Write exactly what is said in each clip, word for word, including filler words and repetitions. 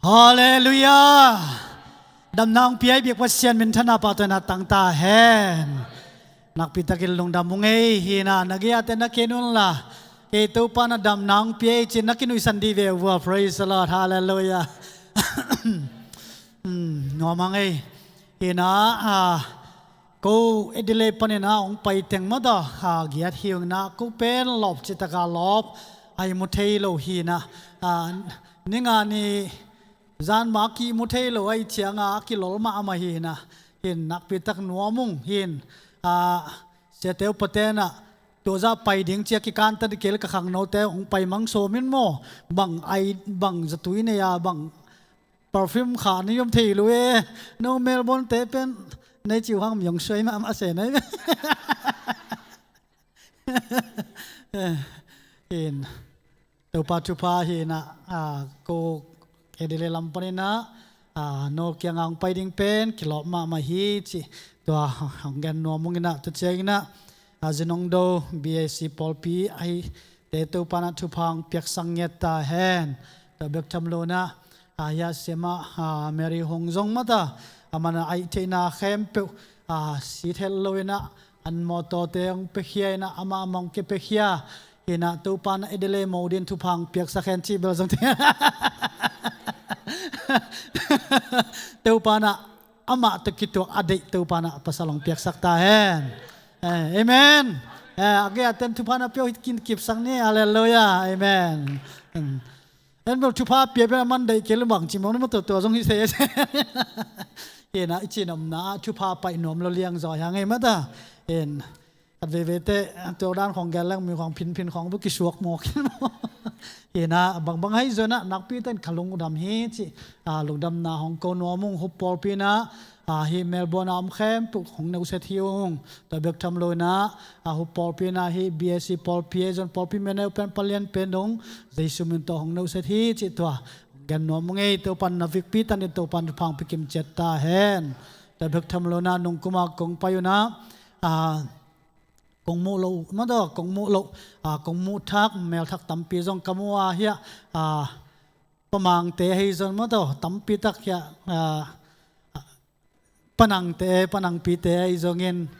Halleluiah. Damna hong pia i biak Pasian minthanna pahtawina tang ta hen. Nakpi takin lungdam ung ei. Hi-in ah na gei-ate na ken unla, kei Topa in ah damna hong pia ei ci-in na kinuihsan dih ve uh a. Praise the Lord. Halleluiah. Hmm, nuam hang ei. Hi-in ah, ah, ko Adelaide panin ah hong pai teng mah tawh, ah, giat hi ung in ah, ko pen lawp cih takin lawp a i mu thei lo hi-in ah, ah, ni nga ni zan mah a kimu thei lo ahih ciangin a kilol mahmah hi-in ah, hi-in nakpi tak nuam ung. Hi-in, ah, Siate upate in ah tua zah pai ding ci-a kikan ta ding kei leh ka khangnote hong pai mang sawm in maw, bang ai, bang zatui nei a, bang perfume kha na i om thei lo e. No Melbourne-te pen nei ciu hang mi hong suai mahmah se na. Hi-in Topa thupha hi-in ah, ah, ko Adelaide lam panin ah, ah, no kiangah hong pai ding pen kilawp mahmah hi ci. Tua hong gen nuam ung in ah, tua ciangin ah, ah, Zinongdo B A C pawlpi ahi te Topa in ah thupha hong piaksak ngiat ta hen. Tua bek tham lo in ah, ah, hiah siamah, ah, Mary Hong zong mah tawh, aman a ahih theihna khempeuh, ah, sit het lo in ah, an mawtawte hong piakhia in ah, amah mah hong kipiakhia. Hi-in ah Topa in ah Adelaide mo dingin thupha hong piaksak hen cih bel zong thei. Topa in ah amah tawh kituak a deih Topa in ah pasal hong piaksak ta hen. Eh, amen. Eh, a gei-a ten thupha na pia uh hi kin kipsak ni. Halleluiah. Amen. Hmm. En bel thupha pia pen a man deih kei leh bang ci mawk ni maw, tua tua zong hi se. Hi-in ah i cih nopna ah thupha pai nuam lo liang zaw hi hang ei mah tawh. Hi-in khat veivei teh tua dan khawng gen leng mi khawng phinphin khawng bel kisuak mawk in maw. Hi-in ah bangbang ahi zongin ah nakpi takin ka lungdam hi ci, ah, lungdamna hong ko nuam ung. Hup pawlpi in ah, ah, hih Melbourne a om khempeuh hong neuset hi ung. Tua bek tham lo in ah, ah, hup pawlpi in ah hih B A C pawlpi ahi zongin pawlpi myaneu pen palian pen dong Jesu min tawh hong neuset hi cih tua hong gen nuam ung ei. Topa in na vikpi tanin Topa in thupha hong pia kim ciat ta hen. Tua bek tham lo in ah nung kum a kong pai un ah, ah, kong muh loh mah tawh, kong muh loh, ah, kong muh thak, mel thak tampi zong ka mu a, hiah, ah, Pa Mangte ahi zong mah tawh, tampi tak hiah, ah, Pa Nangte, Pa Nangpite ahi zongin,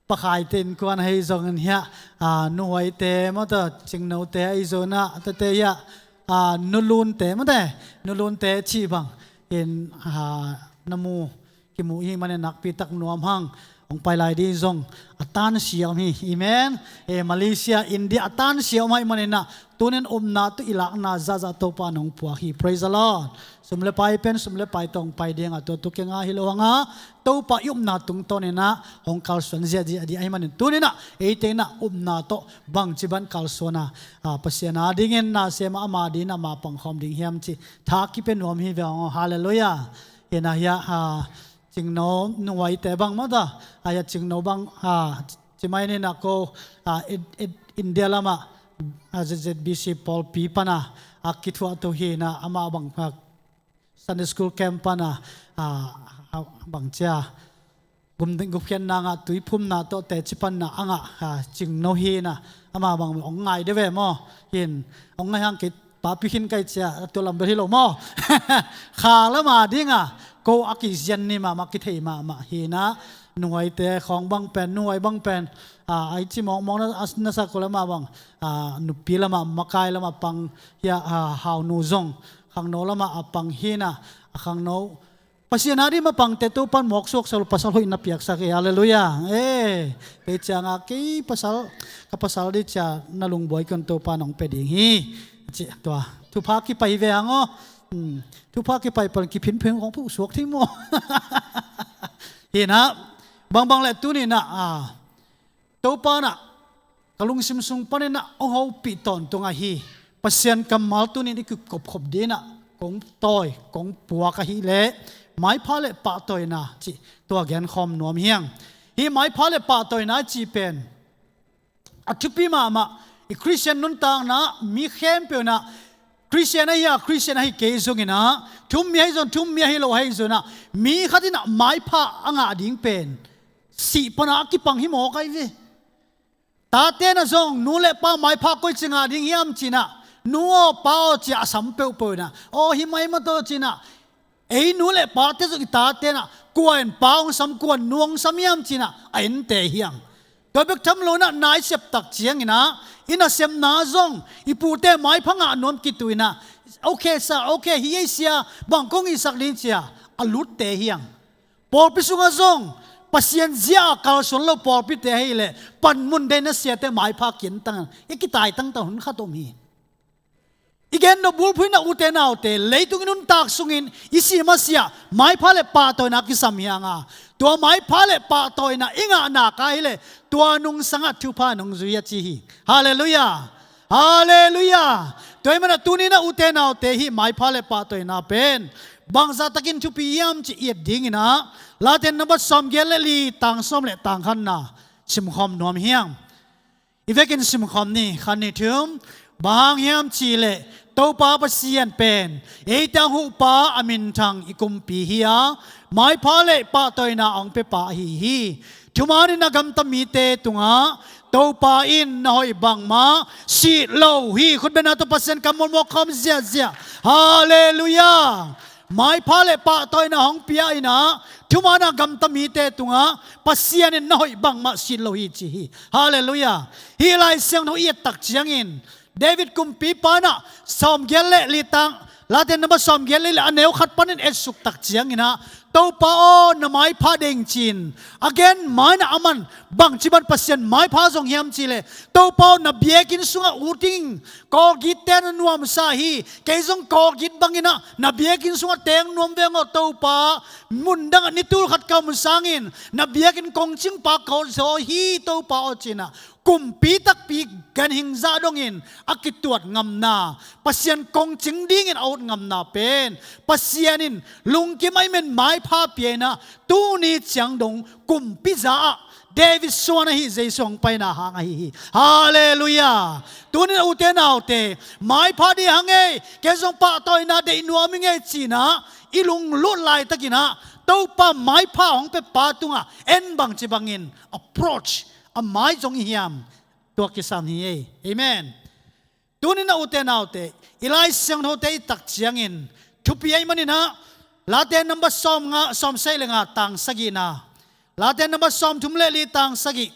Pa Khaite innkuan ahi zongin hiah, ah, Nu Huaite mah tawh, Cingnote ahi zongin ah, tete hiah, ah, Nu Lunte mah tawh, Nu Lunte cih bang in, ah, na mu kimu i hih manin nakpi tak nuam hang. Hong pai lai ding zong a tansia om hi. Amen. Eh, Malaysia, India a tansia om ahih manin ah, tuni-in upna tawh i lakna zahzah Topa in hong puak hi. Praise the Lord. Sum le pai pen sum le pai tawh hong pai ding a, tua tu kei nga hi lo hang a, Topa i upna tungtawn in ah hong kalsuan ziahziah ding ahih manin, tuni-in ah eite in ah upna tawh bangci bang kalsuan a, ah, Pasian adingin na sem a, ama dingin ah ma pangkhawm ding hiam cih tha kipia nuam hi ve hang aw. Halleluiah. Hi-in ah hiah, ah, Cingno Nu Huaite bang mah tawh, ah, hiah Cingno bang, ah, ci mai ni in ah ko, ah, Id-, Id-, India lam ah, ah, Z Z B C pawlpi pan a, ah, kithuahtu hi-in ah amah bang, ah, Sunday school camp pan a, ah, ah, bang ci a, gum ding gupkhiatna ngah, tuiphumna tawh teci panna a ngah, ah, Cingno hi-in ah, amah bang hong ngai deuh ve maw. Hi-in hong ngai hang kei papi khin ka hih ciang, a tua lam bel hi lo maw. Kha lam ading a ko a kizian ni mahmah, kithei mahmah hi-in ah, Nu Huaite khawng bang pen, Nu Huai bang pen, ah, a i ci mawkmawk na, na sak uh leh amah bang, ah, nupi lam ah, makai lam ah pang hiah, ah, Haunu zong khangno lam ah a pang hi-in ah, a khangno Pasian ading mapangte Topa in mawksuak sawm pasal hoih na piaksak hi. Halleluiah. Eh, kei ciang a kei pasal, ka pasal ding ciang na lungbuai kei un, Topa in hong pia ding hi. Ci, tua thupha kipai ve hang aw. Hmm. Thupha kipai pan kiphinphin khawng phuh suak thei maw. Hi-in ah, bangbang leh tuni-in ah, ah, Topa in ah ka lungsim sung panin ah hong hopih tawntung ahi Pasian kammal tuni-in i kikopkhop dingin ah kong tawi, kong puak ahih leh maipha le pahtawina cih tua genkhawm nuam hi hang. Hih maipha le pahtawina cih pen a thupi mahmah. I Khristian nuntakna ah mi khempeuh in ah, Khristian ahi a, Khristian ahi kei zongin ah, thu-um mi ahi zong, thu-um mi ahi lo ahi zongin ah, mi khat in ah maipha a ngah ding pen sih pan a kipang hi mawk ahi ve. Tate in ah zong nu le pa maipha koici ngah ding hiam ci-in ah, Nu aw, pa aw ci-a a sam peuhpeuh inah, aw, hi mai maw taw ci-inah, ei nu le pate zong i tate inah kua in pa hong sam, kua in nu hong sam hiam ci-inah a ente hi hang. Tua bek tham lo inah na i sep tak cianginah i nasepna zong i pute maipha ngah nuam kituh inah, okay sir, okay, hi ei sia, bang kong hihsak ding ci-a a lutte hi hang. Pawlpi sungah zong Pasian zia a kalsuan lo pawlpite ahih leh panmun dei nasiate maipha kintang, i kitaitangtang hun khat om hi. I gen nop bulphuh inah, ute naute, leitung i nuntak sungin i si masiah maipha le pahtawina kisam hi hang a, tua maipha le pahtawina i ngah nak ahih leh tua nungsangah thupha in hong zui a ci hi. Halleluiah. Halleluiah. Tua ahih manin tuni inah, ute naute, hih maipha le pahtawina pen bangzahtakin thupi hiam cih i et dinginah Late number sawmgiat le li, tang sawm le tang khatna simkhawm nuam hi hang. I vekin simkhawm ni, khat, nih, thum. Bang hang hiam cih leh Topa Pasian pen eite hong huhpa, a minthang i kumpi hi a, maipha le pahtawina a hong piapa ahi hi. Thumanin a gamta mite tungah Topa in na hoih bangmah sit lo hi. Khutbetna tawh Pasian kam mawlmawk khawm ziahziah. Halleluiah. Maipha le pahtawina hong pia inah thumanin a gamta mite tungah Pasian in na hoih bangmah sit lo hi ci hi. Halleluiah. Hih Lai Siangtho i et tak ciangin David kumpipa inah sawmgiat le li, tang, Late number sawmgiat le li, a neu khat panin etsuk tak cianginah, Topa aw, na maipha ding ci-in a gen ma inah aman bangci bang Pasian maipha zong hiam cih leh, Topa aw, na biakinn sungah ut ing, Kawlgitte na nuamsa hi, kei zong Kawlgit banginah na biakinn sungah teng nuam veng aw Topa, mundangah ni tul khat ka om sangin na biakinn kongcingpa ka hawh zaw hi Topa aw ci-inah, kumpi takpi ganhing zah dongin a kituat ngamna, Pasian kongcing dingin a ut ngamna pen Pasian in lungkim ahih manin maipha pia inah, tuni ciang dong kumpi za-ah David suan ahi Jesu hong paina hang ahi hi. Halleluiah. Tuni inah, ute naute, maipha ding hang ei, kei zong pahtawina deih nuam ing ei ci-inah i lunglut laitakinah Topa maipha hong piapa tungah en bangci bangin approach, a mai zong i hiam, tua kisam hi ei. Amen. Tuni inah, ute naute, i Lai Siangthote i et tak ciangin thupi ahih maninah Late number sawmnga, sawmsagih le nga, tang sagihna, Late number sawmthum le li, tang sagih,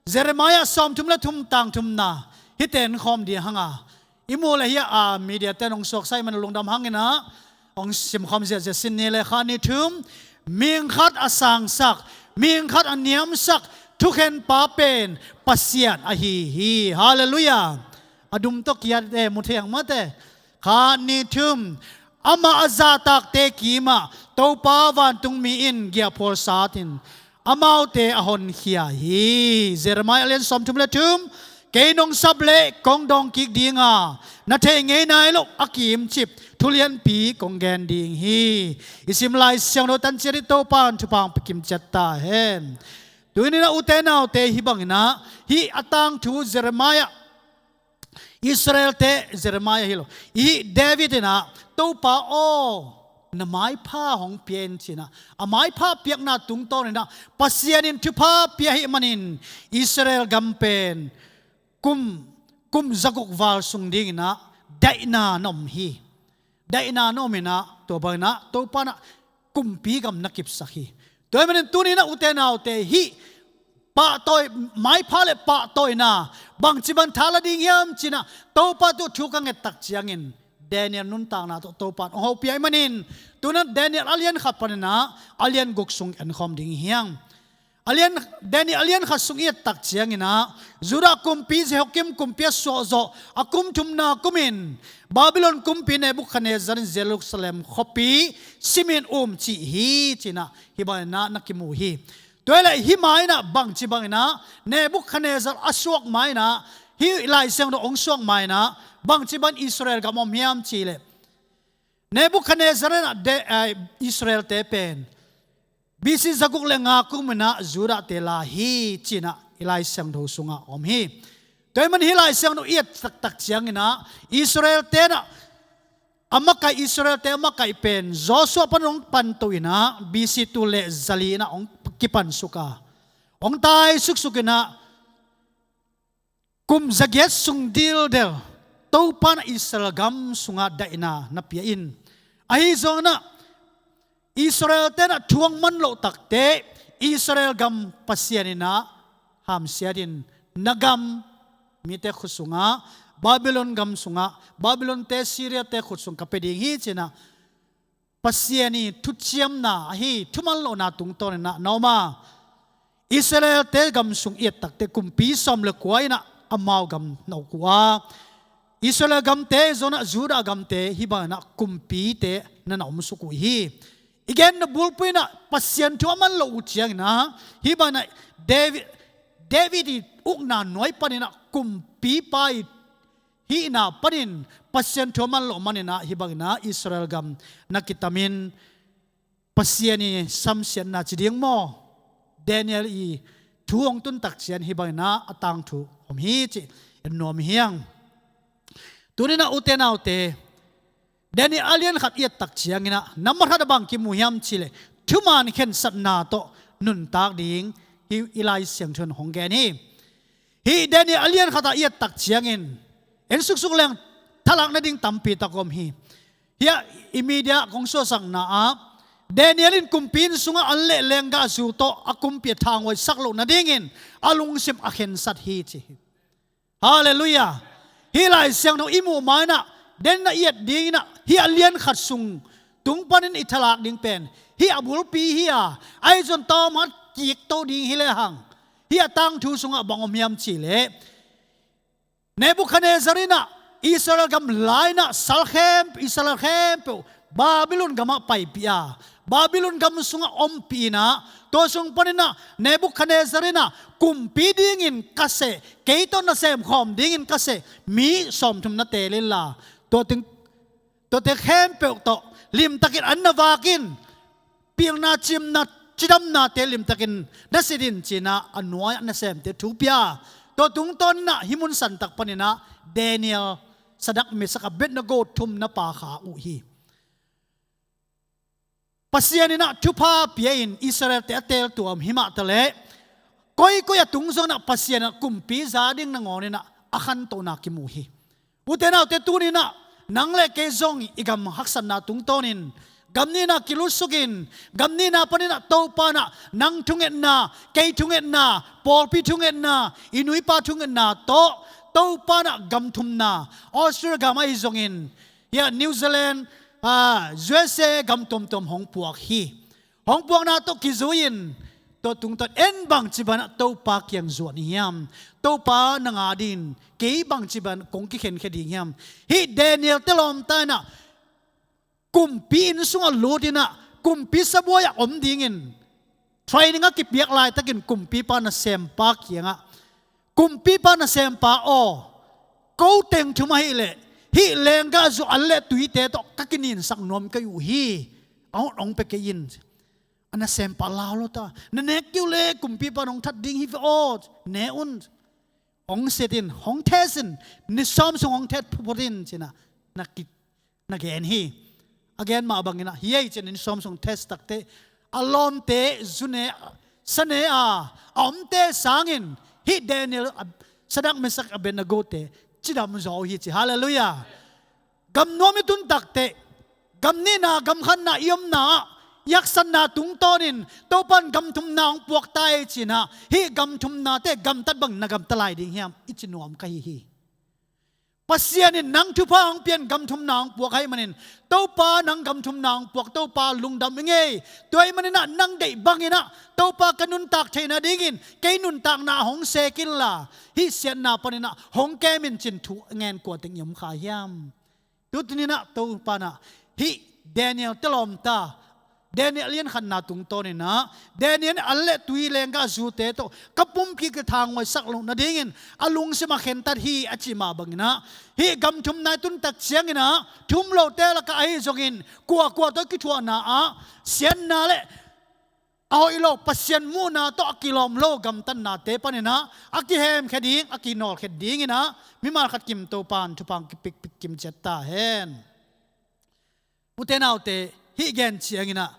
Jeremiah sawmthum le thum, tang thumna, hihte en khawm ding hang a, i muh le hiah a mediate in hong suaksak ahih manin lungdam hanginah hong simkhawm ziahziah sin ni. Le, khat, nih, thum. Mihing khat a sangsak, mihing khat a niamsak thukhenpa pen Pasian ahi hi. Halleluiah. A dum tawh kiat e, mu thei hang maw te. Khat, nih, thum. Amah a zahtakte kimah Topa vantungmi in giahphual sa-in amaute a honkhia hi. Jeremiah a lian sawmthum le thum. Kei nong sap leh kong dawng kik ding a, na theih ngei nai loh a kimcip thu lianpi kong gen ding hi. I sim Lai Siangtho tan ciat hi, Topa in thupha hong pia kim ciat ta hen. Tuni inah, ute naute, hih banginah hih a tangthu Jeremiah, Israelte, Jeremiah hi lo, hih David inah, Topa aw, na maipha hong pia in ci-inah, a maipha piakna tungtawninah Pasian in thupha pia ahih manin Israel gam pen kum, kum zaguk val sung dinginah daihna na om hi. Daihna na om inah, tua banginah Topa inah kumpi gam na kipsak hi. Tua ahih manin tuni inah, ute naute, hih pahtawi, maipha le pahtawina bangci bang tha la ding hiam ci-inah Topa tawh thu ka nget tak ciangin Daniel nuntakna tawh Topa in hong hopih ahih manin, tuni inah Daniel a lian khat paninah a lian guk sung en khawm ding hi hang. A lian, Daniel a lian khat sung i et tak cianginah Judah kumpi Jehoiakim kumpi a suah zawh a kum thumna kumin Babylon kumpi Nebuchadnezzar in Jerusalem khuapi simin um cih hi ci-inah hih banginah na kimu hi. Tua hi leh hih ma inah bangci banginah Nebuchadnezzar a suak ma inah, hih Lai Siangtho hong suak ma inah bangci bang Israel gam om hiam cih leh, Nebuchadnezzar inah de, eh, Israelte pen B C zaguk le nga kuminah Judahte la hi ci-inah i Lai Siangtho sungah om hi. Tua ahih manin hih Lai Siangtho i et taktak cianginah Israelte inah a makaih, Israelte a makaih pen Joshua pan hong panto inah B C tul le zali inah hong kipansuk a, hong tai suksuk inah kum zagiat sung dildel Topa in ah Israel gam sungah daihna na pia in. Ahi zongin ah Israel-te in ah thu hong man loh takteh Israel gam Pasian in ah hamsiat in, na gam mite khut sungah, Babylon gam sungah, Babylon-te, Syria-te khut sung ka pia ding hi, ci-in ah Pasian ii thuciamna ahi thuman lohna tungtawnin ah na om a, Israel-te gam sung i et takteh kumpi sawm le kua in ah amau gam na uk uh a, Israel gamte zong ah Judah gamte hih bangin ah kumpite na na omsuk uh hi. I genna bulphuh in ah Pasian thu a man loh uh ciangin ah hih bangin ah David, David ii ukna nuai panin ah kumpipa ii hihna panin Pasian thu a man loh manin ah hih bangin ah Israel gam na kitamin Pasian ii samsiatna ci ding maw, Daniel ii thu hong tun tak ciang hih bangin ah a tangthu om hi cih en nuam hi hang. Tuni-in ah ute naute, Daniel a lian khat i et tak ciangin ah nambat khat ah bang kimu hiam cih leh thuman khensatna tawh nuntak ding hih i Lai Siangtho in hong gen hi. Hih Daniel a lian khat ah i et tak ciangin en suksuk leng thalak nading tampi tak om hi. Hih ah i media kong suahsakna ah Daniel in kumpi inn sungah an le lenggahzu tawh a kumpi a thanghuaisak loh nadingin a lungsim a khensat hi ci hi. Halleluiah. Hih Lai Siangtho i muh ma-in ah, den na i et dingin ah, hih a lian khat sung tung panin i thalak ding pen hih a bulpi hi a, ahi zong tawmhat kik to ding hi lehang hih a tangthu sungah bang om hiam cih leh, Nebuchadnezzar in ah Israel gam la-in ah sal khempeuh, Israel khempeuh Babylon gamah paipih a, Babylon gam sungah ompih in ah, tua sung panin ah Nebuchadnezzar in ah kumpi dingin ka seh, kei tawh nasem khawm dingin ka seh mi sawmthum na teel inla, tua teng, tuate khempeuh tawh limtakin an na vak in, pilna, cimna, cidamnate limtakin na sit in ci-in ah a nuai-ah nasemte thu pia. Tua tungtawnin ah hih mun santak panin ah Daniel, Sadrak, Mesak, Abednego thum na paakha uh hi. Pasian in ah thupha pia-in Israel-te a teeltuam hi mah taleh, koikoi a tung zongin ah Pasian in ah kumpi za ding nangawnin ah a khantohna kimu hi. Ute naute, tuni-in ah nang le kei zong i gam haksatna tungtawnin gam nihna kilutsuk in, gam nihna panin ah Topa in ah nang thungetna, kei thungetna, pawlpi thungetna, i nu i pa thungetna tawh Topa in ah gam thumna, Australia gam ahi zongin, hih ah New Zealand, ah, U S A gam tuamtuam hong puak hi. Hong puakna tawh kizui-in, tua tungtawn en bangci banah Topa kiang zuan i hiam? Topa nang adingin kei bangci banah kong kikhenkhia ding hiam? Hih Daniel-te lawmta in ah kumpi inn sungah lut in ah kumpi sabuai-ah om dingin training a kipiak laitakin kumpipa nasempa kiangah, kumpipa nasempa aw, ko teng thum ahih leh hih lenggahzu an le tuite tawh ka kininsak nuam ka hi uh hi. Hong, hong pia kei in. A nasempa lau lo ta, na nek kei uh leh kumpipa in hong that ding hi ve aw. Ne un. Hong sit in, hong test in, ni sawm sung hong test phutphut in ci-in ah na ki, na gen hi. A gen mah bangin ah hi ei ci-in ni sawm sung test takteh a lawmte zu ne, sa ne a, a omte sangin hih Daniel, a, Sadrak, Mesak, Abednego-te cidam zaw uh hi ci. Halleluiah. Gam nuam i tun takteh, gam nihna, gam khanna i omna ah i haksatna tungtawnin Topa in gam thumna hong puak ta ei ci-in ah, hih gam thumnate gamtat bangin na gamta lai ding hiam i ci nuam ka hi hi. Pasian in nang thupha hong pia-in gam thumna hong puak ahih manin, Topa nang gam thumna hong puak, Topa lungdam ing ei. Tua ahih manin ah nang deih bangin ah Topa ka nuntak theihna dingin kei nuntakna ah hong sek inla, hih siatna panin ah hong kem in ci-in thu ngen kua teng i om kha hiam? Tuni-in ah Topa in ah hih Daniel-te lawmta, Daniel lian khatna tungtawnin ah, Daniel in an le tui lenggahzute tawh ka pumpi ka thanghuaisak loh nadingin a lungsim a khentat hi a cih mah bangin ah, hih gam thumna i tun tak ciangin ah, thum lote lakah ahi zongin kuakua tawh kithuahna ah siatna le a hoih lo Pasian muhna tawh a kilawm lo gamtatnate panin ah a kihemkhia ding, a kinawlkhia dingin ah mimal khat kim Topa in thupha hong kipikpik kim ciat ta hen. Ute naute, hih gen ciangin ah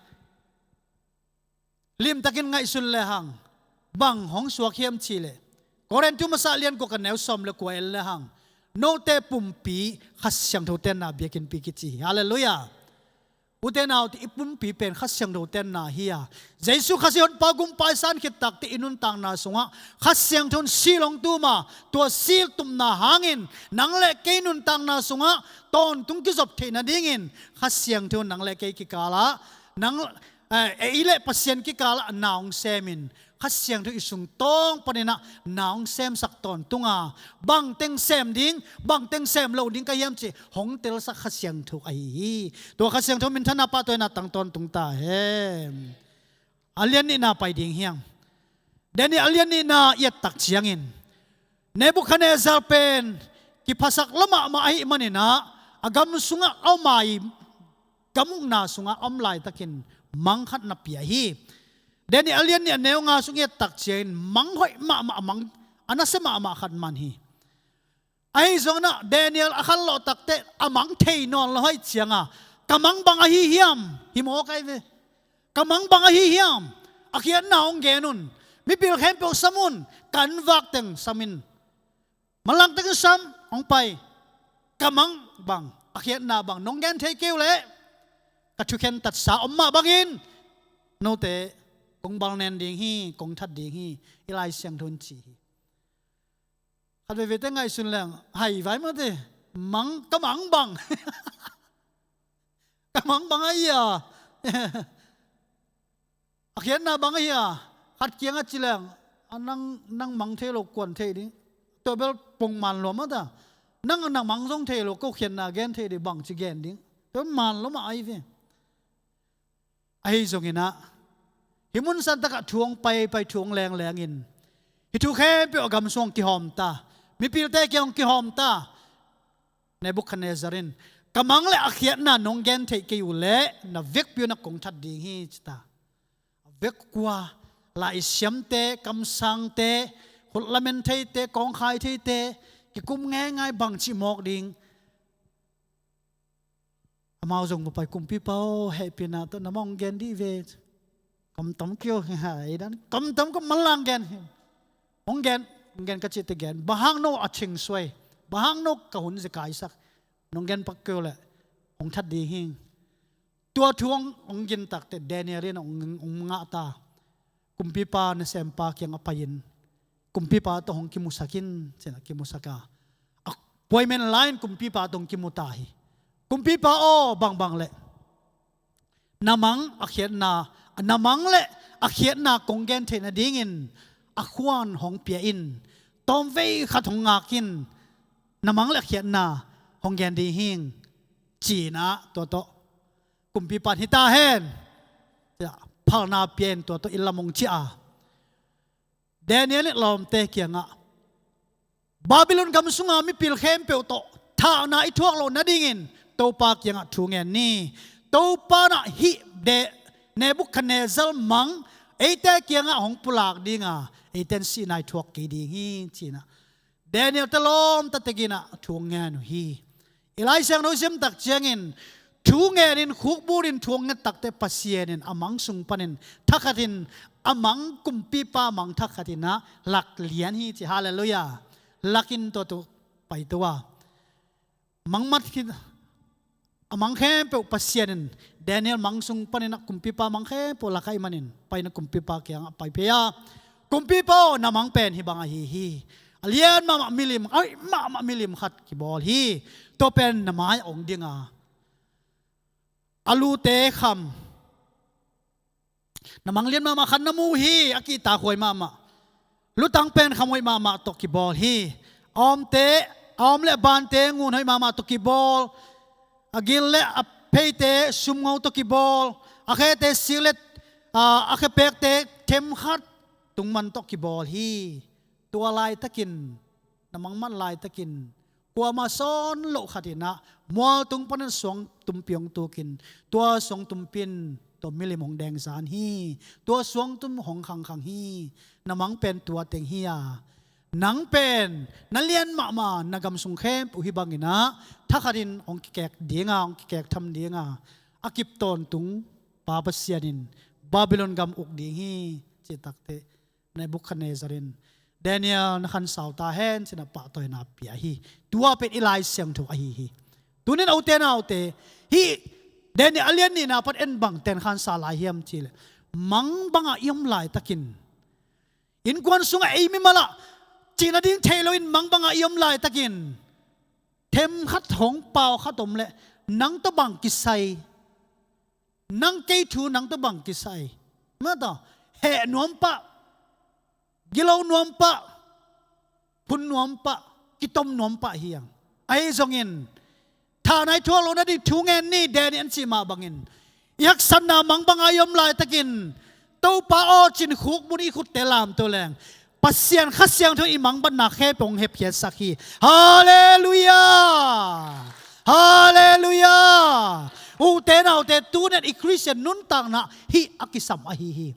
limtakin ngaihsun lehang bang hong suak hiam cih leh, Korin thu masa lian kua, a neu sawm le kua en lehang, Note pumpi Kha Siangtho tenna biakinnpi kici hi. Halleluiah. Ute naute, i pumpi pen Kha Siangtho tenna hi a, Jesu Khazih Honpa gumpa i san khit takteh i nuntakna sungah Kha Siangtho in seal hong tum a, tua seal tumna hangin nang le kei nuntakna sungah tawntung kizop theih nadingin Kha Siangtho in nang le kei kikalah, nang, eh, ei le Pasian kikalah na hong semin, Kha Siangtho i sungtawng paninah na hong semsak tawntung a, bangteng sem ding, bangteng sem lo ding ka hiam cih hong telsak Kha Siangtho ahi hi. Tua Kha Siangtho minthanna pahtawi na tang tawntung ta hen. A lian nihna pai ding hiam? Daniel a lian nihna i et tak ciangin Nebuchadnezzar pen kiphasak lua mahmah ahih maninah a gam sungah a om a, i gam ukna sungah a om laitakin mang khat na pia hi. Daniel a lian nih a neu nga sung i et tak ciangin mang hoih mahmah, a mang a nasia mahmah khat man hi. Ahi zongin ah Daniel a khanlawh takteh a mang thei nawn lo ahih ciangin, ka mang bang ahi hiam? Hi mawk ahi ve. Ka mang bang ahi hiam? A khiatna hong gen un. Mipil khempeuh sam un. Kan vak teng sam in. Manlang takin sam, hong pai. Ka mang bang, a khiatna bang nong gen thei kei uh leh, ka thukhentatsa om mah bangin note kong balnen ding hi, kong that ding hi, i Lai Siangtho in ci hi. Khat veivei te ngaihsun leng hai vai mate. Mang, ka mang bang. Ka mang bang ahi a, a khiatna bang ahi a, khat kiangah ci leng, a nang, nang mang thei lo kuan thei ding? Tua bel pongman lua mata. Nang, nang mang zong thei lo, ko khiatna gen thei ding, bangci gen ding? Tua man lua mah ahi ve. Ahi zongin ah, hih mun santakah thu hong paipai, thu hong lenglengin, hih thu khempeuh a gam sung hong kihawm ta, mipilte kiang hong kihawm ta. Nebuchadnezzar in, ka mang le a khiatna nong gen theih kei uh leh na vekpi un ah kong that ding hi, ci ta. A vek kua, laisiamte, kamsangte, khut lamen theite, kawngkhai theite, kikum ngeingai, bangci mawk ding? Amau zong va pai, kumpipa aw, hehpihna tawh na mang hong gen dih ve. Kamtam kio hi ha, ei dan kamtam ka manlang gen hi. Hong gen, hong gen ka cihte gen. Bang hang no a ching suai? Bang hang no ka hun zia kaisak? Nong gen pak kei uh leh hong that ding hi. Tua thu hong, hong gin takteh Daniel in hong, hong ngah ta. Kumpipa nasempa kiangah pai-in, kumpipa tawh hong kimusak in, ci-in ah kimusak a, appointment la-in kumpipa tawh hong kimu ta hi. Kumpipa aw, bangbang leh na mang a khiatna, na mang le a khiatna kong gen theih nadingin a khuan hong pia in, tawmvei khat hong ngak in, na mang le a khiatna hong gen ding hi ing, ci-in ah tua tawh kumpipa in hi ta hen, ci-in ah phalna pia in tua tawh inn lam hong ciah a, Daniel in lawmte kiangah, Babylon gam sunga mipil khempeuh tawh thahna i thuak loh nadingin Topa kiangah thu ngen ni. Topa in ah hih Nebuchadnezzar mang eite kiangah hong pulak ding a, eite in sihna i thuak kei ding hi, ci-in ah Daniel te lawmta tekin ah thu hong ngen uh hi. I Lai Siangtho i sim tak ciangin, thu ngenin, khukbulin thu hong nget takteh Pasian in a mang sung panin thakhatin a mang, kumpipa mang thakhatin ah lak lian hi, ci. Halleluiah. Lakin tua tawh paito a, mang mat khit a mang khempeuh Pasian in Daniel mang sung panin ah kumpipa mang khempeuh lak ahih manin pai-in ah kumpipa kiangah pai phei a, kumpipa aw, na mang pen hih bang ahi hi. A lian mahmah milim, a hoih mahmah milim khat kibawl hi. Tua pen na mai-ah hong ding a, a lute kham, na mang lian mahmah khat na mu hi, a kihtakhuai mahmah. Lutang pen kham hoih mahmah tawh kibawl hi. A awmte, a awm le a bante ngun hoih mahmah tawh kibawl. A gil le a pheite sumngo tawh kibawl. A khete sik le, a, a khepekte themkhat tungman tawh kibawl hi. Tua laitakin, na mang mat laitakin, kuamah sawn loh khatin ah mualtung panin suangtumpi hong tukin, tua suangtumpi in tua milim hong dengzan hi. Tua suangtum hong khangkhang hi. Na mang pen tua teng hi a, nang pen na lian mahmah, na gam sung khempeuh hih bangin ah thakhatin hong kikek ding a, hong kikek tham ding a, a kip tawntung Pa Pasian in Babylon gam uk ding hi, cih takteh Nebuchadnezzar in Daniel na khansau ta hen, ci-in a pahtawina pia hi. Tua pen i Lai Siangtho ahi hi. Tunin a ute naute, hih Daniel a lian nihna pan en bang ten khansa lai hiam cih leh, mang bangah i om laitakin, innkuan sungah ei mimal ah cihna ding thei loin mang bangah i om laitakin, them khat hong pau khat om leh, nang tawh bang kisai, nang kei thu nang tawh bang kisai, mah tawh, heh nuam pah, gilo nuam pah, phun nuam pah, kitom nuam pah hi hang. Ahi zongin, tha nai thuak loh nading thu ngen ni, Daniel in cih mah bangin, i haksatna mang bangah i om laitakin, Topa aw ci-in khukmun i khutte lamto leng, Pasian Kha Siangtho in i mangbatna khempeuh hong hepkhiatsak hi. Halleluiah! Halleluiah! Ute naute, tunin i Khristian nuntakna hih a kisam ahi hi.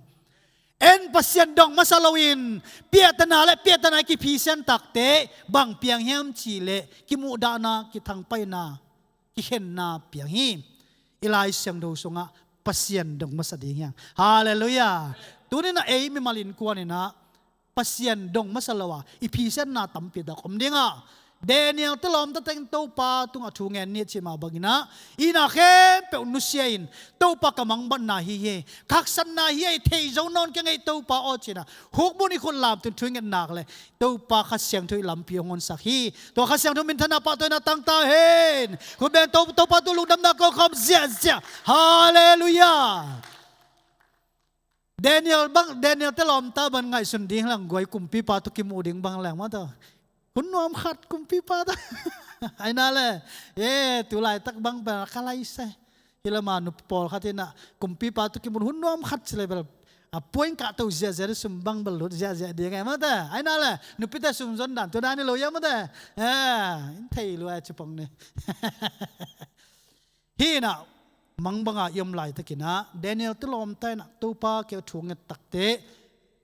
En Pasian dong masa loin, piahtana le piahtana i kiphisian takteh, bang piang hiam cih leh, kimuhdahna, kithangpaihna, kikhenna piang hi. I Lai Siangtho sungah Pasian dong masa ding hi hang. Halleluiah! Tunin a ei mimal innkuan in ah, Pasian dong masa lo a i phisianna tampi tak om ding a, Daniel te lawmta teng Topa tungah thu ngen ni a cih mah bangin ah, i na khempeuh nusia in, Topa ka mangbatna hi hi, ka haksatna hi hi, thei zo nawn keng ei Topa aw ci-in ah, khukmun i khut lamto in thu i nget nak leh, Topa Kha Siangtho in lampi hong honsak hi. Tua Kha Siangtho minthanna, pahtawina tang ta hen. Khut beng to, Topa tungah lungdamna ko khawm ziahziah. Halleluiah! Daniel bang, Daniel te lawmta bang ngaihsun ding lang, guai kumpipa tawh kimuh ding bang leng mah tawh, hun nuam khat kumpipa tawh. Ahi na leh, e, tu laitak bang bel ka lai sai. Hih lamah nu pawlkhat in ah kumpipa tawh kimuh hun nuam khat ci leh bel, a puan kahto ziahziah, sum bang bel lut ziahziah ding e mah tawh. Ahi na leh, nupite sum zon dan tua dan hi lo hiam mah tawh. E, in thei lua e, ci pong ni. Hih in ah, mang bangah i om laitakin ah, Daniel te lawmta in ah Topa kiang thu nget takteh,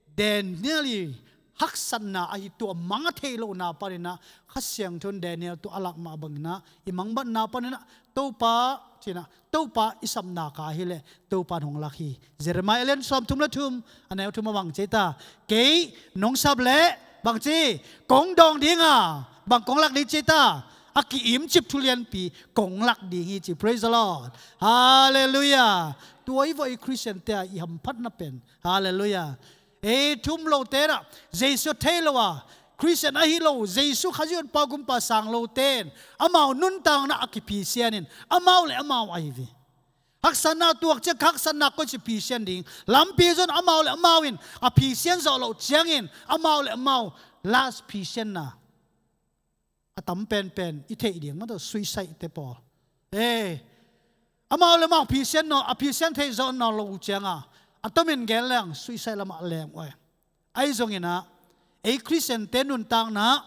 Daniel i haksatna ahi tua mang a theih lohna panin ah, Kha Siangtho in Daniel tungah a lak mah bangin ah, i mangbatna panin ah, Topa, ci-in ah, Topa i sapna ka hi leh, Topa in hong lak hi. Jeremiah a lian sawmthum le thum, a neu thum ah bang ci ta? Kei nong sap leh, bang ci, kong dawng ding a, bang kong lak ding ci ta? A ki-imcip thu lianpi kong lak ding hi ci. Praise the Lord. Halleluiah. Tua i vawh i Khristian te a i hamphatna pen. Halleluiah. Ei thu um lote in ah, Jesu thei lo a, Khristian ahi lo, Jesu Khazih Honpa Gumpa sang lote in, amau nuntakna a kiphisian in, amau le amau ahi ve. Haksatna tuak ciang, haksatna koici phisian ding lampi zon, amau le amau in a phisian zawh loh ciangin, amau le amau last phisianna a tam penpen i theih ding mah tawh, suicide te pawl. E, amau le amau phisian nawn, a phisian theih zawh nawn loh uh ciangah, a tomin gen leng suicide lamah leng uh e. Ahi zongin ah, ei Khristian te nuntakna,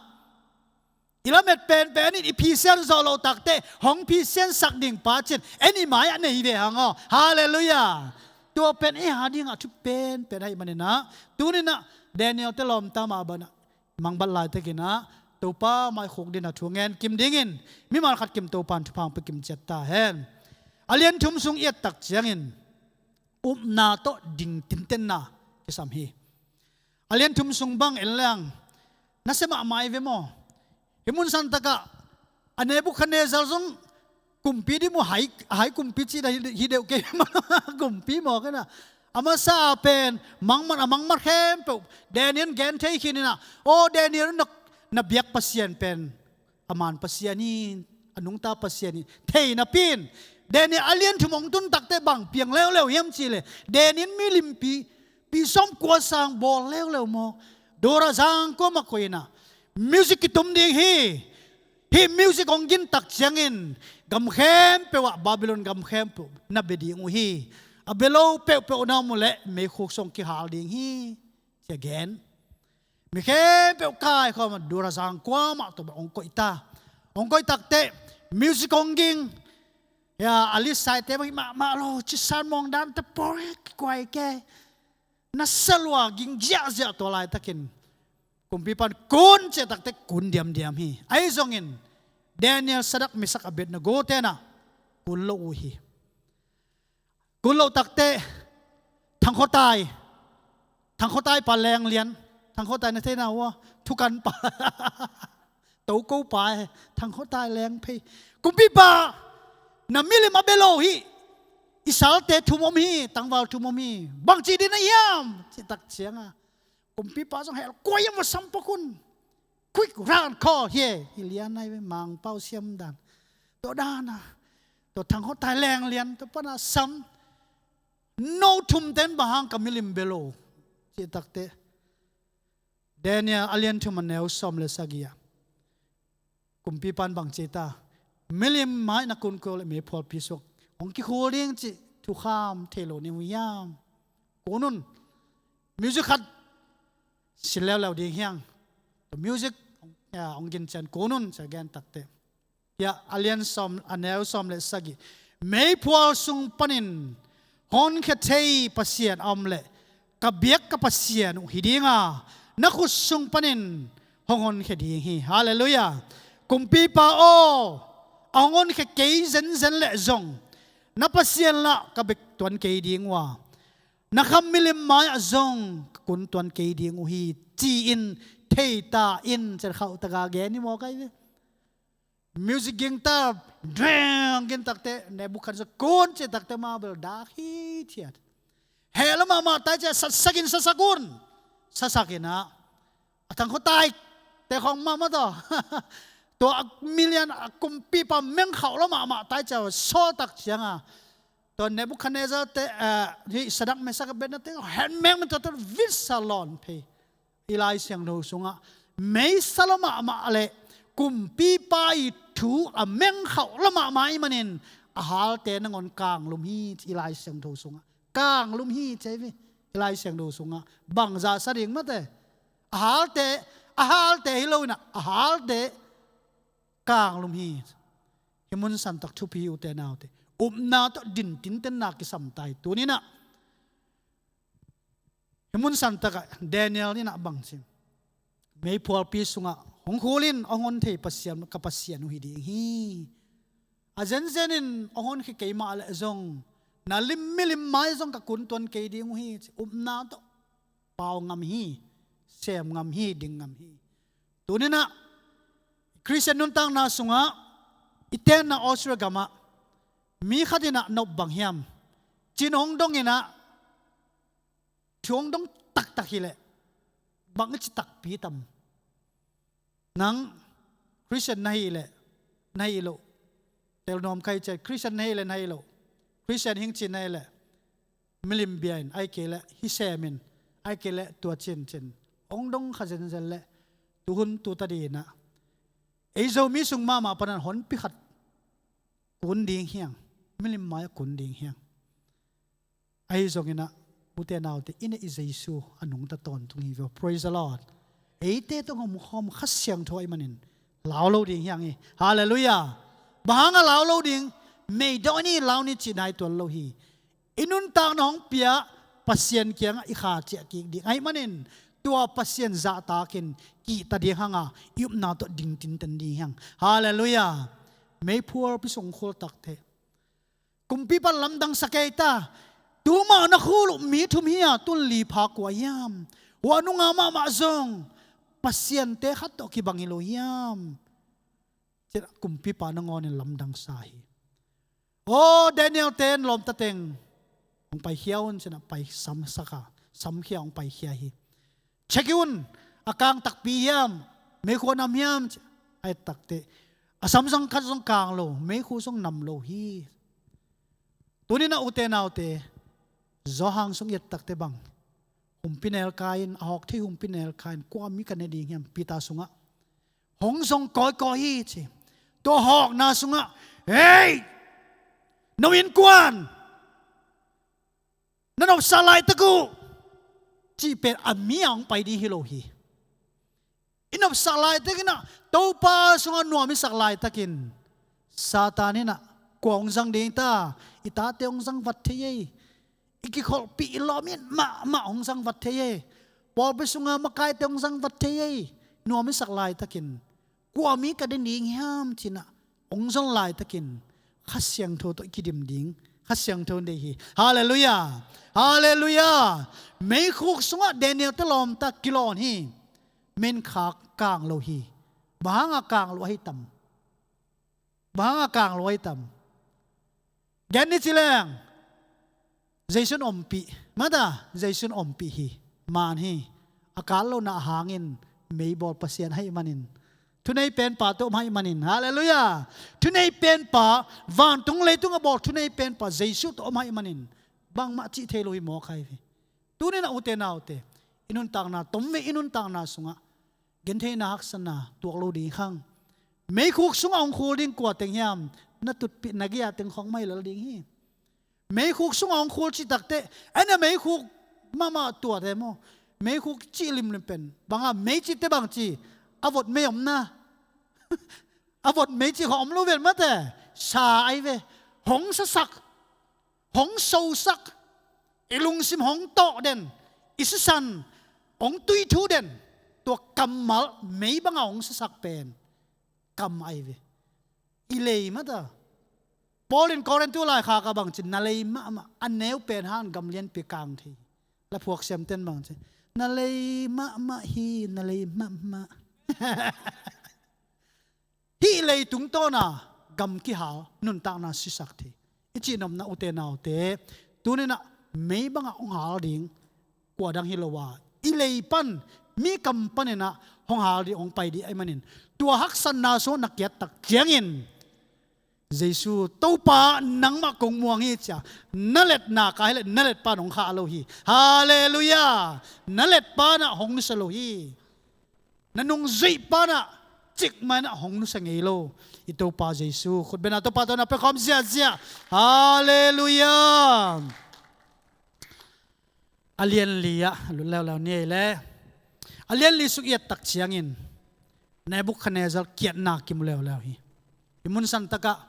i lamet penpen in i phisian zawh loh takteh, hong phisiansak ding pa cin en i mai-ah nei ve hang aw. Halleluiah. Tua pen ei a dingah thu penpen ahih manin ah, tunin ah Daniel te lawmta mah bangin ah, mangbat laitakin ah Topa mai khuk dingin ah thu ngen kim dingin, mimal khat kim Topa in thupha hong pia kim ciat ta hen. A lian thum sung i et tak ciangin, upna tawh ding tintenna kisam hi. A lian thum sung bang en leng, nasia mahmah hi ve maw? Hih mun santakah a Nebukhadnezzar zong kumpi ding maw, hai, hai kumpi cih dah hi, hi deuh kei maw? Kumpi maw kei na. A masa a pen mangmat, a mangmat khempeuh Daniel gen thei khin in ah, aw Daniel, na, na biak Pasian pen a man Pasian hi, a nungta Pasian hi, thei napi in, Daniel a lian thum hong tun takteh bang piang leuleu hiam cih leh, Daniel milimpi, pi sawmkua sang bawl leuleu maw, dawr a zangkua mah koih in ah, music kitum ding hi. Hih music hong gin tak ciangin gam khempeuh ah, Babylon gam khempeuh na bia ding uh hi. A bia lo peuhpeuh na om uh leh meikhuk sung kihal ding hi, ci a gen. Mi khempeuh kaikhawm a, dawr a zangkua mah tawh hong koih ta. Hong koih takteh music hong ging. Ya, a lisaite bang hi mahmah lo, cisan mawng dante pawl hi, kikuai kei. Nasia lua, ging ziahziah. Tua laitakin kumpipa in kun ci a takteh kun diamdiam hi. Ahi zongin Daniel, Sadrak, Mesak, Abednego te in ah kun lo uh hi. Kun loh takteh thangkhawtai, thangkhawtai pa lenglian, Thang Khaw Tai na thei na uh a, thukan pa. Toko pa e, Thang Khaw Tai Leng phei. Kumpipa, na milim a bia lo hi. I salte thum om hi, tangval thum om hi. Bangci ding na hiam? Cih tak cianga kumpipa zong hel, kua hiam va sam pak un. Quick round call hi e. Hi lian nai ve, Mangpau siam dan. Tua dana, tua Thang Khaw Tai Leng lian tua pana sam. No thum ten bang hang ka milim bia lo? Cih takte Daniel a lian thum a neu sawm le sagih ah kumpipa in bang ci ta? Milim mai na kun ko le meiphualpi sung hong kikhul ding cih thukham thei lo ni uh hiam? Kun un. Music khat sin leuleu ding hiang. Music, ya, hong gincian kun un, sa gen takte. Ya, a lian sawm, a neu sawm le sagih. Meiphual sung panin hong honkhia thei Pasian a om leh ka biak ka Pasian uh hi dinga, na khut sung panin hong honkhia ding hi. Halleluiah. Kumpipa aw, a hong honkhia kei zenzen leh zong na Pasian lah ka bek tuan kei ding uh a, na kham milim mai-ah zong ka kun tuan kei ding uh hi, ci-in thei ta in, cian khauh taka gen hi maw kai ve. Music ging ta, dreng ging takte, Nebuchadnezzar kun ci takte, ma bel dak hi thiat. Heh lo mahmah tai cia, satsak in, satsak un. Satsak in ah, a Thang Khaw Tai te khong mahmah tawh. Tua a milian a kumpipa meng khauh lo mahmah tai cia, saw tak cianga tua Nebuchadnezzar te, eh, hi Sadrak, Mesak, Abednego te hen meng min tua tua visa lawn phei. I Lai Siangtho sungah meisa lo mahmah le kumpipa i thu a meng khauh lo mahmah i manin a halte nangawn kanglum hi, i Lai Siangtho sungah kanglum hi, ci hi. I Lai Siangtho sungah bangza sa ding mate? A halte, a halte hi lo inah a halte kanglum hi. Hih mun santak thupi hi, ute naute. Upna tawh din tintenna kisam ta hi. Tuni inah hih mun santakah Daniel inah bang ci? Meiphualpi sungah hong khul in, hong hon thei Pasian, ka Pasian uh hi ding hi. A zenzen in hong honkhia kei mah leh zong na lim milim mai zong ka kun tuan kei ding uh hi, ci. Upna tawh pau ngam hi, sem ngam hi, ding ngam hi. Tuni inah Khristian nuntakna sungah i tenna Australia gamah mi khat inah nop bang hiam ci-in hong dong inah, thu hong dong taktak hileh bang i ci takpi tam? Nang Khristian na hih leh na hih loh, tel nuam kha hi, cia Khristian na hih leh na hih loh, Khristian hing ci na hih leh milim bia in, ahih kei leh hih sem in, ahih kei leh tua cin cin hong dong kha zenzen leh tuhun tu tadi inah ei Zomi sung mahmah panin honpi khat kun ding hiang, milim mai-ah kun ding hiang. Ahi zongin ah, ute naute, i neih Jesu a nungta tawntung hi ve. Praise the Lord. Eite tawh hong omkhawm Kha Siangtho ahih manin lau lo ding hiang hi. Halleluiah. Bang hangah lau lo ding? Meidaw ni, lau ni cih nai tuan lo hi. I nuntakna hong pia Pasian kiangah i kha ciah kik ding ahih manin tua Pasian zahtakin kihta ding hanga i upna tawh ding tinten ding hiang. Halleluiah. Meiphualpi sung khul takte kumpipa in lamdang sa kei ta. Tuma na khul uh mi thum hi a, tun li pha kua hiam? Hua nunga mahmah zong pasiante khat tawh kibang hi lo hiam? Ci-in ah kumpipa nangawnin lamdang sa hi. Aw, Daniel ten lawmta teng hong paikhia un, ci-in ah pai samsak a, samkhia hong paikhia hi. Check un, a kang takpi hiam, meikhu a nam hiam, ci-in a et takte a samsang khat zong kang lo, meikhu zong nam lo hi. Tuni-in ah, ute naute, Johan sung i et takte bang, humpinelkai in, a hawk thei humpinelkai in, kua mi ka ne ding hiam, Peter sungah hong zong kawikawi hi, ci. Tua hawkna sungah, "Hei, no innkuan na nopsak laitak uh," cih pen a mi a hong pai ding hi lo hi. I nopsak laitakin ah, Topa sungah nuam i sak laitakin Satan in ah, "Kua hong zang ding ta? I tate hong zang vat thei ei. I kikholhpih, i lawm it mahmah hong zang vat thei ei. Pawlpi sunga makaite hong zang vat thei ei." Nuam i sak laitakin, "Kua mi ka ne ding hiam?" ci-in ah hong zon laitakin Kha Siangtho tawh i kidim ding Kha Siangtho in deih hi. Halleluiah. Halleluiah. Meikhuk sungah Daniel te lawmta kilawn hi. Mei in kha kang lo hi. Bang hanga kang lo ahi tam? Bang hanga kang lo ahi tam? Gen ni ci leng, Jesu in ompih. Mata, Jesu in ompih hi. Man hi. A kal lohna hangin meibawl Pasian ahih manin, thunei penpa tawh om ahih manin. Halleluiah. Thunei penpa, vantung leitung a bawl thunei penpa Jesu tawh om ahih manin, bangmah cih thei lo hi mawk hi. Tuni-in ah, ute naute, i nuntakna, tomvei i nuntakna sungah gentheihna, haksatna tuak lo ding hi hang. Meikhuk sungah hong khul ding kua teng hiam? Na tutpih, na gei-a teng khawng mah hi lel ding hi. Meikhuk sungah hong khul cih takteh, ei, na meikhuk mahmah tuate maw, meikhuk cih limlim pen bang a, mei cih teh bang ci? A vot mei om na. A vot mei cih khawng om lo ven mate. Sa ahi ve. Hong sasak, hong sosak, i lungsim hong tawh den, i sisan hong tuithu den, tua kammal mei banga hong sasak pen kam ahi ve. I lei mata. Paul in Korintu laikhak ah bang ci? Na lei mahmah. A neu pen hang gam lianpi kang thei. La phuak siamten bang ci? Na lei mahmah hi, na lei mahmah. Hih leitung tawna gam kihal, nuntakna sisak thei. I cihnopna, ute naute, tuni-in ah mei bangah hong hal ding kua dang hi lo a, i lei pan, mi kam panin ah hong hal ding, hong pai ding ahih manin, tua haksatna sungah na kiat tak ciangin, Jesu, Topa, nangmah kong muang hi, ci-a na letna ka hi leh, na letpa in hong khah lo hi. Halleluiah. Na letpa in ah hong nusia lo hi. Na nungzuihpa in ah cikmah in ah hong nusia ngei lo. I Topa Jesu, khutbetna Topa tawh na pia khawm ziahziah. Halleluiah. A lianli ah lut leuleu ni ei leh, a lianli suk i et tak ciangin Nebukhadnezzar kiatna kimu leuleu hi. I mun santak ah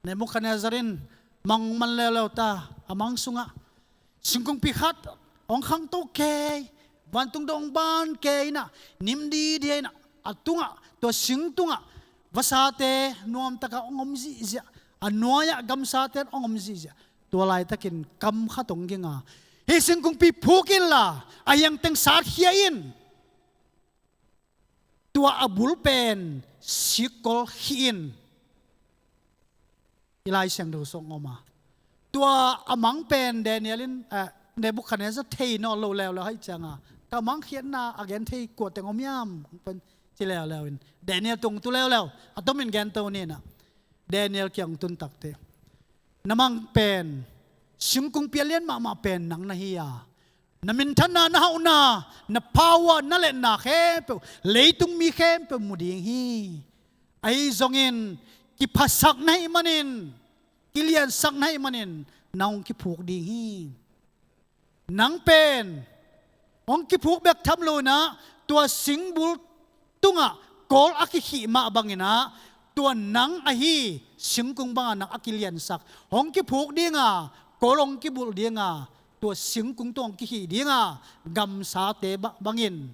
Nebukhadnezzar in mang man leuleu ta. A mang sungah singkungpi khat hong khangto kei, vantung dong hong ban kei in ah, nim didi in ah, a tungah, tua sing tungah vasate nuamtak a hong om zihziah, a nuai-ah gamsate hong om zihziah. Tua laitakin kam khat hong ging a, hih singkungpi phuk inla, a hiang teng satkhia in, tua a bul pen sikkol khih in. I Lai Siangtho sung om a, tua a mang pen Daniel in, eh, Nebukhadnezzar thei nawn lo leuleu ahih cianga, ka mang khiatna a gen thei kua teng om hiam, ci leuleu in, Daniel tung tu leuleu, a tomin gen to ni in ah. Daniel kiang tun takteh, na mang pen, singkungpi a lian mahmah pen nang na hi a, na minthanna, na hauhna, na power, na letna khempeuh, leitung mi khempeuh mu ding hi. Ahi zongin, kiphasak na hih manin, kiliansak na hih manin, nang hong kiphuk ding hi. Nang pen hong kiphuk bek tham lo in ah, tua singbul tungah kawl a kikhih mah bangin ah, tua nang ahi singkung bangah nang a kiliansak, hong kiphuk ding a, kawl hong kibulh ding a, tua singkung tungah hong kikhih ding a, gamsate ba-, bangin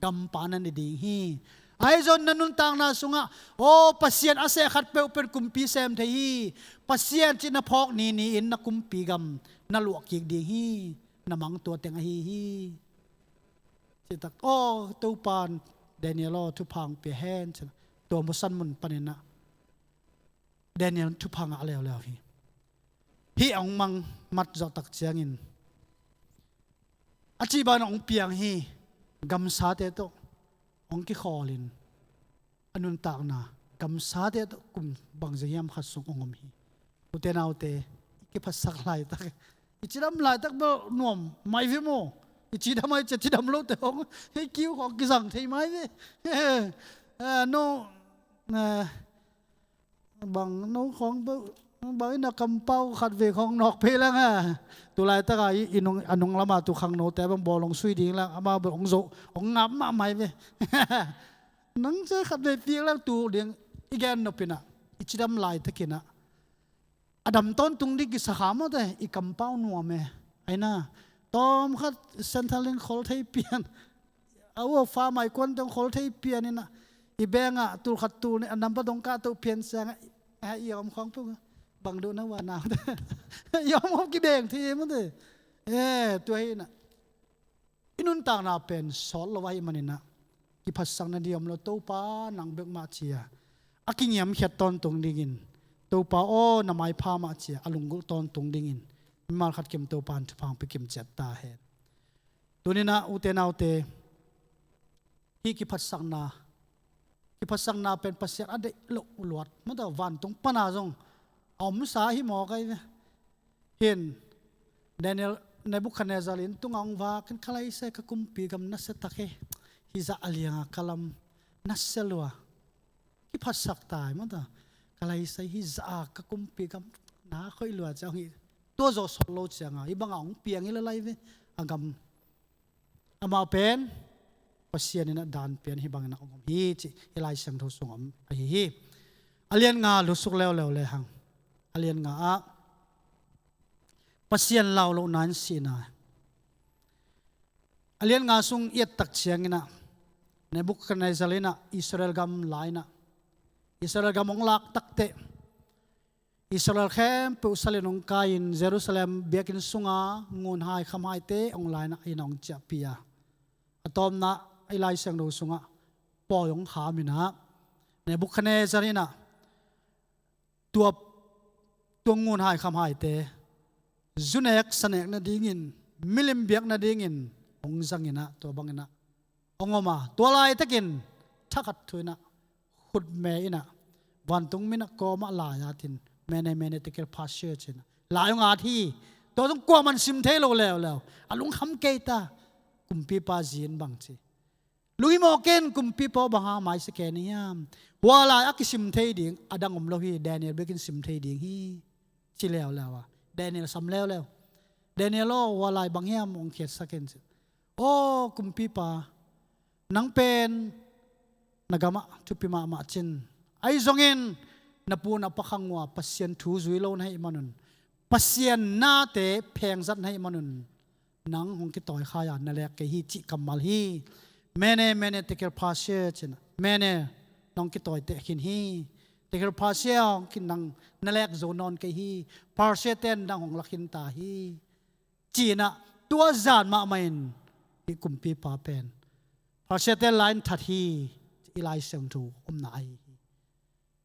gampa na ne ding hi. Ahi zong na nuntakna sungah, aw, Pasian a seh khat peuh pen kumpi sem thei hi. Pasian cih na phawk ni ni-in na kumpi gam na luah kik ding hi. Na mang tua teng ahi hi. Cih tak, aw, Topa in, Daniel aw, thupha hong pia hen, ci-in tua musan mun panin ah Daniel thupha ngah leuleu hi. Hih a hong mang mat zawh tak ciangin, a cih banah hong piang hi. Gamsate tawh hong kikhawlin, a nuntakna gamsate tawh kum bangzia hiam khat sung hong om hi. Ute naute, i kiphasak laitak, i cidam laitak bel nuam mah hi ve maw. I cidam ahi ciang, cidam lote hong, hei, kiu khawng kizang thei mah hi ve. Eh, no, eh, bang no khawng bang, bang in a kampau khatvei khawng nawk phei leng a. Tu laitaka i, i nung, a nung lama tu khangnote bang bawl hong sui ding leng, amau bel hong zo, hong ngap mahmah hi ve. Nang ci khatvei piak leng tu ding, i gen nop in ah, i cidam laitakin ah, a dam tawntung ding kisa kha mawte, i kampau nuam e. Ahi na, tawmkhat Centrelink khol thei pian, a u a fa mai kuan teng khol thei pian in ah, i bank ah tul khat tul nih a number dong kahto pian ciangah, a, i om khawng peuh, Bang duh na uh a, naute. I om om kibeng thei hi mate. Eh, tua hi inah, i nuntakna pen sawt lo ahih maninah, kiphatsakna ding om lo, Topa nang bek mah ci-a a kingiamkhiat tawntung dingin, Topa aw na maipha mah ci-a a lunggulh tawntung dingin, mimal khat kim Topa in thupha hong pia kim ciat ta hen. Tuninah ute naute, hih kiphatsakna, kiphatsakna pen Pasian a deih loh luat mate, vantung pana zong a omsa hi mawk ahi ve. Hin Daniel, Nebuchadnezzar inn tungah hong vak in, ka laisai, ka kumpi gam nasia tak hi. Hih zah a lianga ka lam nasia lua. Kiphatsak ta hi mate. Ka laisai, hih zah a ka kumpi gam na khoih lua ci-a hong hi. Tua zawh sawt lo cianga hih bangah hong piang hi lel lai ve a gam. Amah pen Pasian inah dan pian hih bangin a om hi cih hih Lai Siangtho sungah om ahi hi. A lian nga lutsuk leuleu lehang, a lian nga ah Pasian lau lohna in sihna. A lian nga sung i et tak cianginah, Nebuchadnezzar inah Israel gam la inah, Israel gam hong lak takteh Israel khempeuh salin hong kai-in Jerusalem biakinn sunga ngunhai khamhaite hong la inah, inah hong ciahpih a, a tawpna i Lai Siangtho sungah pawi hong kham inah, Nebuchadnezzar inah tua, tua ngunhai khamhaite zunek sanek nadingin, milim biak nadingin hong zang inah, tua bang inah hong om a, tua laitakin thakhat thu inah, khutme inah, vantung mi inah kawmah lai atin, Mene, Mene, Tekel, Parsia ci inah lai hong at hi. Tua zong kuaman sim thei lo leuleu, a lungkham kei ta. Kumpipa zi in bang ci, lunghimawh ken, kumpipa aw bang hang maisa ken hiam? Hua lai a kisim thei ding a dang om lo hi, Daniel bekin sim thei ding hi, ci leuleu a, Daniel sam leuleu. Daniel aw, hua lai bang hiam hong khiatsak in ci. Aw kumpipa, nang pen na gamah thupi mahmah cin, ahi zongin na pu na pa khang uh a Pasian thu zui lo na hih manun, Pasian nate phengzat na hih manun, nang hong kitawi khai a na lek kei hi, cih kammal hi. Mene, Mene, Tekel, Parsia ci inah, Mene, nang hong kitawi teh khin hi. Tekel, Parsia, hong ki, nang na lek zo nawn kei hi. Parsia ten nang hong la khin ta hi, ci inah tua zan mahmah in hih kumpipa pen Parsia ten la in that hi, i Lai Siangtho omna ahi hi.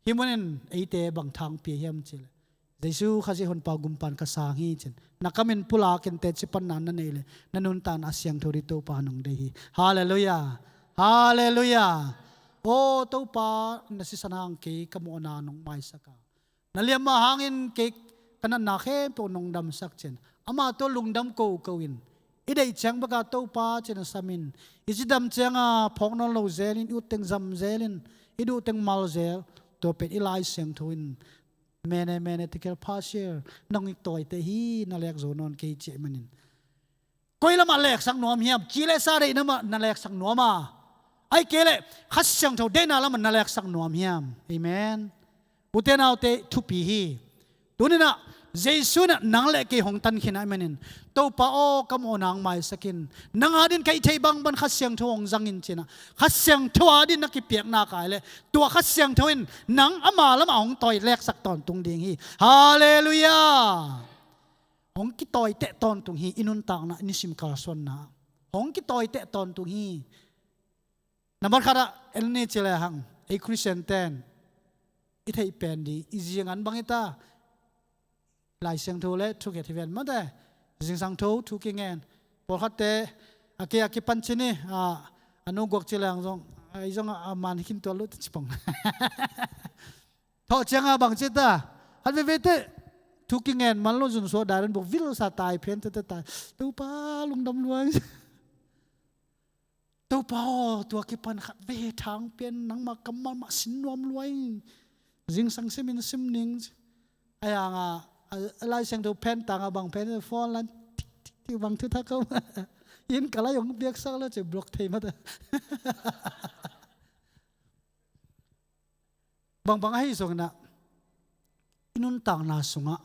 Hih munin eite bang thangpi hiam cih leh, Jesu Khazih Honpa Gumpa in ka sang hi ci-in na kam in pulak in teci panna na neih leh na nuntakna a siangtho ding Topa nong deih hi. Halleluiah. Halleluiah. Aw Topa, na sisan hang kei ka mawhna nong maisak a, na liamma hangin kei ka natna khempeuh nong damsak ci-in ama tawh lungdam koko in, i deih ciang bek a Topa ci-in sam in, i cidam cianga phawk nawn lo zel in, i utteng zam zel in, i duhteng mal zel, tua pen i Lai Siangtho in Mene, Mene, Tekel, Parsia, nang hong kitawi teh hi, na lek zo nawn kei hi, cih manin koi lamah leksak nuam hiam? Ci le sa deihna mah na leksak nuam a, ahih kei leh Kha Siangtho deihna lamah na leksak nuam hiam? Amen. Ute naute, thupi hi. Tuninah Jesu inah nang le kei hong tankhin ahih manin, Topa aw, ka mawhna hong maisak in, nang adin ka hih theih bangbang Kha Siangtho hong zang in ci inah Kha Siangtho adin na kipiakna kai leh, tua Kha Siangtho in nang ama lamah hong tawi leksak tawntung ding hi. Halleluiah. Hong kitawi teh tawntung hi. I nuntakna, i nisim kalsuanna hong kitawi teh tawntung hi. Nambat khatah en ni ci lehang, ei Khristian ten i theih pen ding i zingan bang hi ta? Lai Siangtho le thukhen hi ven mate. Zingsang tho thu kingen. Pawlkhatte a kei a kipan ci ni, a, a nu guak ci lehang zong, ei zong a man hi khin tuan lo teh ci pong. Thawh cianga bang ci ta? Khat veivei teh thu kingen man lo, zun suah dai len buk vil sa tai phian tete tai. Topa lungdam lua ing. Topa aw, tua kipan khat vei thang pian, nangma kammal mah sin nuam lua ing. Zingsang simin sim ning. A yang a, a, a Lai Siangtho phen tang a bang phen, phone lan tik tik tik bang thu thak ko. Inn ka lai hong biaksak lo ci block thei mata. Bangbang ahi zongin ah, i nuntakna sungah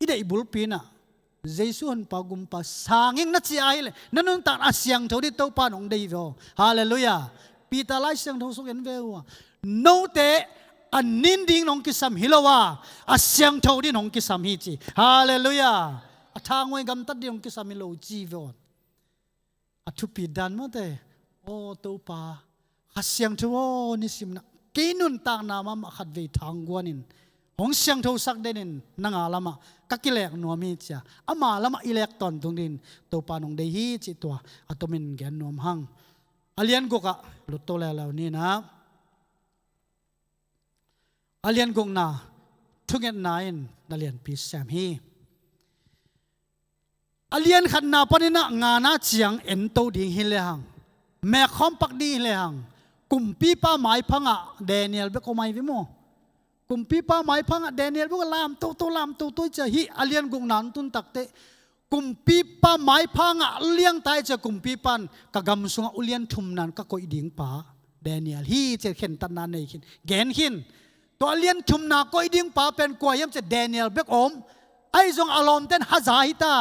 i deih bulpi in ah Jesu Honpa Gumpa sang ing na ci a hileh, na nuntakna a siangtho ding Topa in hong deih hi ve aw. Halleluiah. Peter Lai Siangtho sung en ve uh a, note A nin ding hong kisam hi lo a, a siangtho ding hong kisam hi ci. Halleluiah. A thanguai gamtat ding hong kisam hi lo ci ve aw. A thupi dan mawte. Aw Topa, Kha Siangtho aw, nisim na kei nuntakna mahmah khatvei thangguan in hong siangthosak den in, nanga lamah ka kilek nuam hi ci a, ama lamah i lek tawntung ding Topa nong dei hi cih tua a tomin gen nuam hang. A lian gukah lutto leuleu ni na. A lian gukna thungetna in na lianpi sem hi. A lian khatna panin ah ngana ciang ento ding hi lehang, mekkhawm pak ding hi lehang, kumpipa maiphangah Daniel bek om ai ve maw? Kumpipa maiphangah Daniel bek lam toto, lam toto i cia hi. A lian gukna hong tun takteh kumpipa maiphangah liangta i cia kumpipa in ka gam sungah ulian thumna in ka koih ding pa Daniel hi ci khentatna nei khin, gen khin. Tua lian thumna koih ding pa pen kua hiam ci Daniel bek om. Ahi zong a lawmten haza hi ta.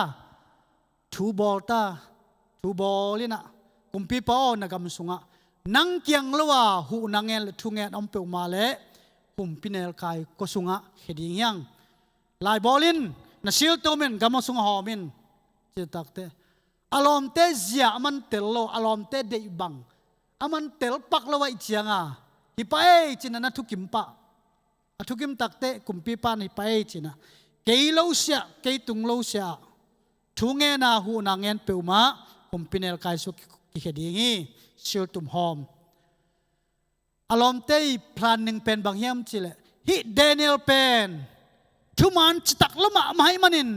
Thu bawl ta. Thu bawl in ah, kumpipa aw, na gam sungah nang kiang lo a huhna ngen le thungen om peuhmah leh humpinelkai kua sungah khia ding hi hang. Lai bawl in, na siltum in, gam sungah hawm in. Ci takteh a lawmte zia a man tel lo, a lawmte deih bang a man tel pak lo ahih cianga, hi pa ei cin ah na thukim pah. A thukim takteh kumpipa in hi pa ei cin ah, kei lo siah, kei tung lo siah ah thungen a huhna ngen peuhmah humpinelkai sungah kikhia ding hi. Siltum hawm. A lawmte i planning pen bang hiam cih leh, hih Daniel pen thuman citak lo mahmah ahih manin,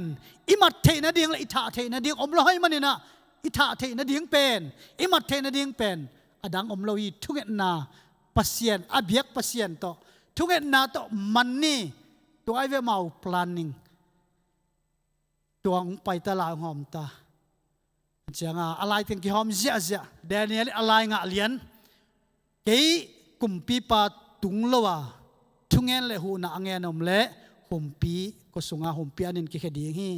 i mat theih nading le i thah theih nading om lo ahih manin ah, i thah theih nading pen, i mat theih nading pen a dang om lo hi. Thungetna Pasian, a biak Pasian tawh thungetna tawh man ni. Tua ai ve amau planning. Tua hong pai ta, lai hong hawm ta. Cianga a lai teng kihawm ziahziah. Daniel in a lai ngah lian. Kei kumpipa tung lo a thungen le huhna a ngen om leh humpi kua sungah, humpi an in kikhia ding hi.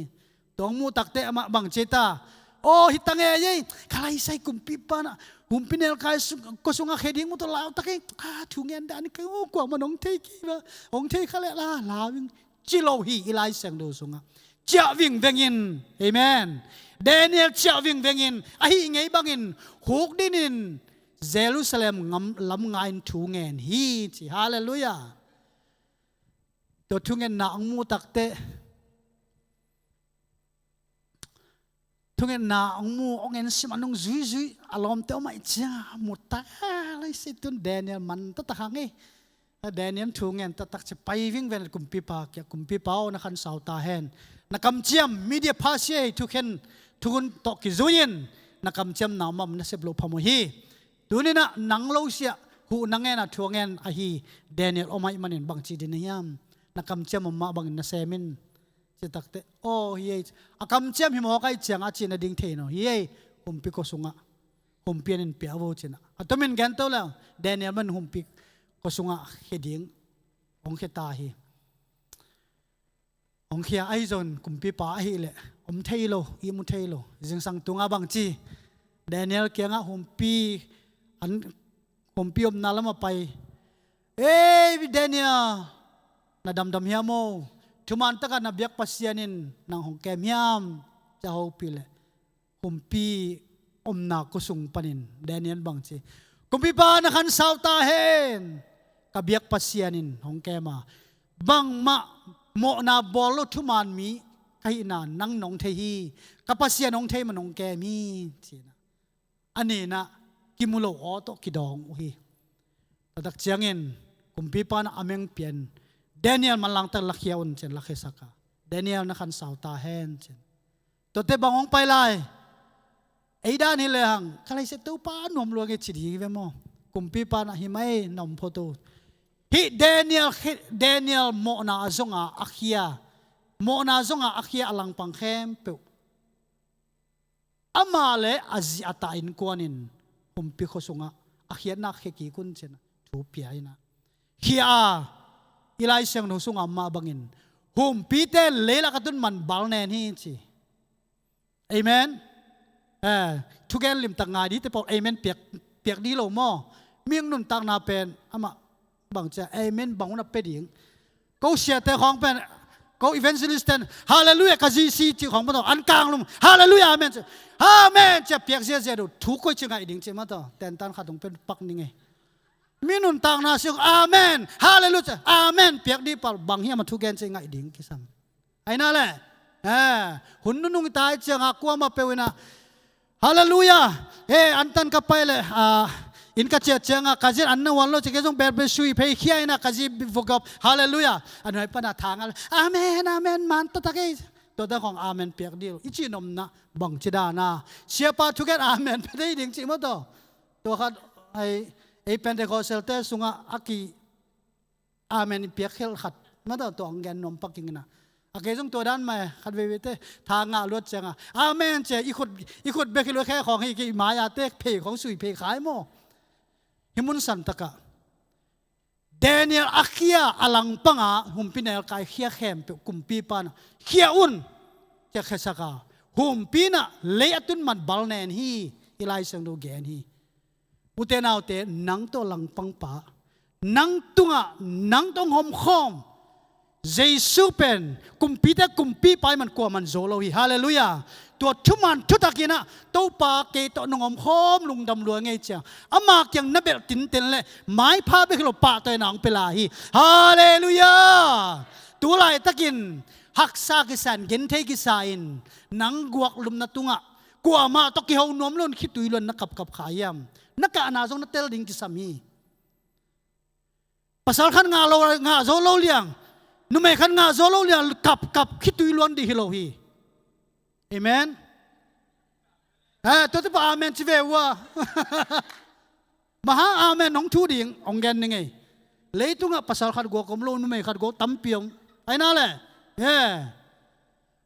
Tua hong muh takteh amah bang ci ta? Aw, hi ta ngei ei. Ka laisai kumpipa in ah humpinelkai sung, kua sungah khia ding mu tawh lau tak ei. A, thungen dan in ka, aw, kuamah nong thei kei ba. Hong thei kha leh la, lau ing. Ci lo hi. I Lai Siangtho sungah ciah vingveng in. Amen. Daniel ciah vingveng in, ahi ngei bangin hukdin in Jerusalem ngam, lam nga in thungen hi ci. Halleluiah. Tua thungetna hong muh takteh, thungetna hong mu, hong ensim, a nung zuizui, a lawmte om ahih cianga mu ta. Lai si tun Daniel man taktak hang ei. Daniel thu ngen taktak ci, pai vingveng kumpipa kiang, kumpipa aw, na khansau ta hen. Na kamciam, Media Persia thukhen, thukhun tawh kizui in na kamciamna om, na sep loh phamawh hi. Tuni in ah nang lo siah huhna ngen a thungen ahi Daniel om ahih manin bangci ding na hiam? Na kamciam om mah bangin na sem in. Ci takteh, aw, hi ei. A kamciam hi mawk ahih cianga a cih nading thei nawn hi ei. Humpi kua sungah, humpi an in pia vo cin ah. A tomin gen to leh, Daniel man humpi kua sungah khia ding hong khia ta hi. Hong khia ahi zong kumpipa ahih leh om thei lo, ihmu thei lo. Zingsang tungah bangci, Daniel kiangah humpi an, humpi omna lamah pai. Ei Daniel, na damdam hiam aw? Thuman takah na biak Pasian in nang hong kem hiam? Ci a hopih leh, humpi omna kua sung panin Daniel bangci, kumpipa, na khansau ta hen. Ka biak Pasian in hong kem a, bangmah mawhna bawl lo thuman mi ka hihna nang nong thei hi. Ka Pasian hong thei mah nong kem hi, ci-in ah. A nin ah kimu lo aw tawh kidawng uh hi. Taktak ciangin kumpipa in ah a meng pia in, Daniel manlang tak lakhia un, ci-in lakhiasak a, Daniel, na khansau ta hen, ci-in. Tuate bang hong pai lai? Ei dan hi lehang, ka laisiat Topa, nuam lua ngei ci ding hi ve maw? Kumpipa in ah hi mai, na om phot uh. Hih Daniel, Daniel mawhna zonga a khia, mawhna zonga a khia a langpang khempeuh, amah le a zi a ta innkuan in humpi khua sungah a khiatna khia kik un, ci-in ah thu pia in ah, khia a, i Lai Siangtho sungah mah bangin humpite in leilak a tun man bal nen hi, ci. Amen. Eh, thugen limtak ngai dite pawl amen piak, piak dih lo maw? Mihing nuntakna pen amah Bang cia, amen bang hun a pia ding. Ko siate khawng pen, ko evangelist ten, hallelujah, ka zi si cih khawng pen tawh, an kanglum, hallelujah, amen cia, amen cia piak ziazia do, thu koi ci ngaih ding ci mah tawh, tentan khat hong pen pak ning ei. Mi nuntakna siung, amen, hallelujah, amen piak dih pal, bang hiam a thugen ci ngaih ding kisam. Aina le, eh, hun nunung tai cianga kuama peuh ina, hallelujah, eh, antan ka pai le, ah, inn ka ciat cianga ka zin an na huan lo ci kei zong bel sui phei khia ina ka zi vugap, hallelujah. An huai pana thanga le, amen, amen, man tatak ei. Tua dan khong amen piak dil i ci nomna bang ci dana, siapa thugen amen pe dei ding ci maw taw. Tua khat ai, ei Pentecostal te sunga a ki amen i piak khel khat mata tua ang gen nuam paking ina. A kei zong tua dan mai khat veve te tha ngah luat cianga amen cia i khut, i khut bek hi lua khe khawng hi kei mai a te phei khawng sui phei khai maw. Hi mun san taka Daniel a khia a langpanga humpi nel kai khia khempeuh kumpi pana khia un cia khesaka humpi na lei a tun man bal nen hi. I Lai Siangtho gen hi. Ute naute, nang tawh langpangpa, nang tungah nang tawh hong homkhawm Jesu pen kumpite kumpipa i man kuaman zo lo hi. Halleluiah. Tua thuman thutakinah Topa kei tawh nong homkhawm lungdam lua ngei cia ama kiang na belh tinten le maipha bek hi lo pahtawi na hong pia lai hi. Halleluiah. Tu laitakin haksa kisa in genthei kisa in nang guak lumna tungah kuamah tawh kiho nuam lo in khitui luan na kapkap kha hiam? Na kahna zong na tel ding kisam hi. Pasal khat ngah lo, ngah zo lo liang, numei khat ngah zo lo liang kapkap khitui luan dih hi lo hi. Amen. Eh, tua tupa amen ci ve ua. Maha amen hong thu ding hong gen ning ei. Leitungah pasal khat guak om lo, numei khat guak tampi om. Aina le. Eh.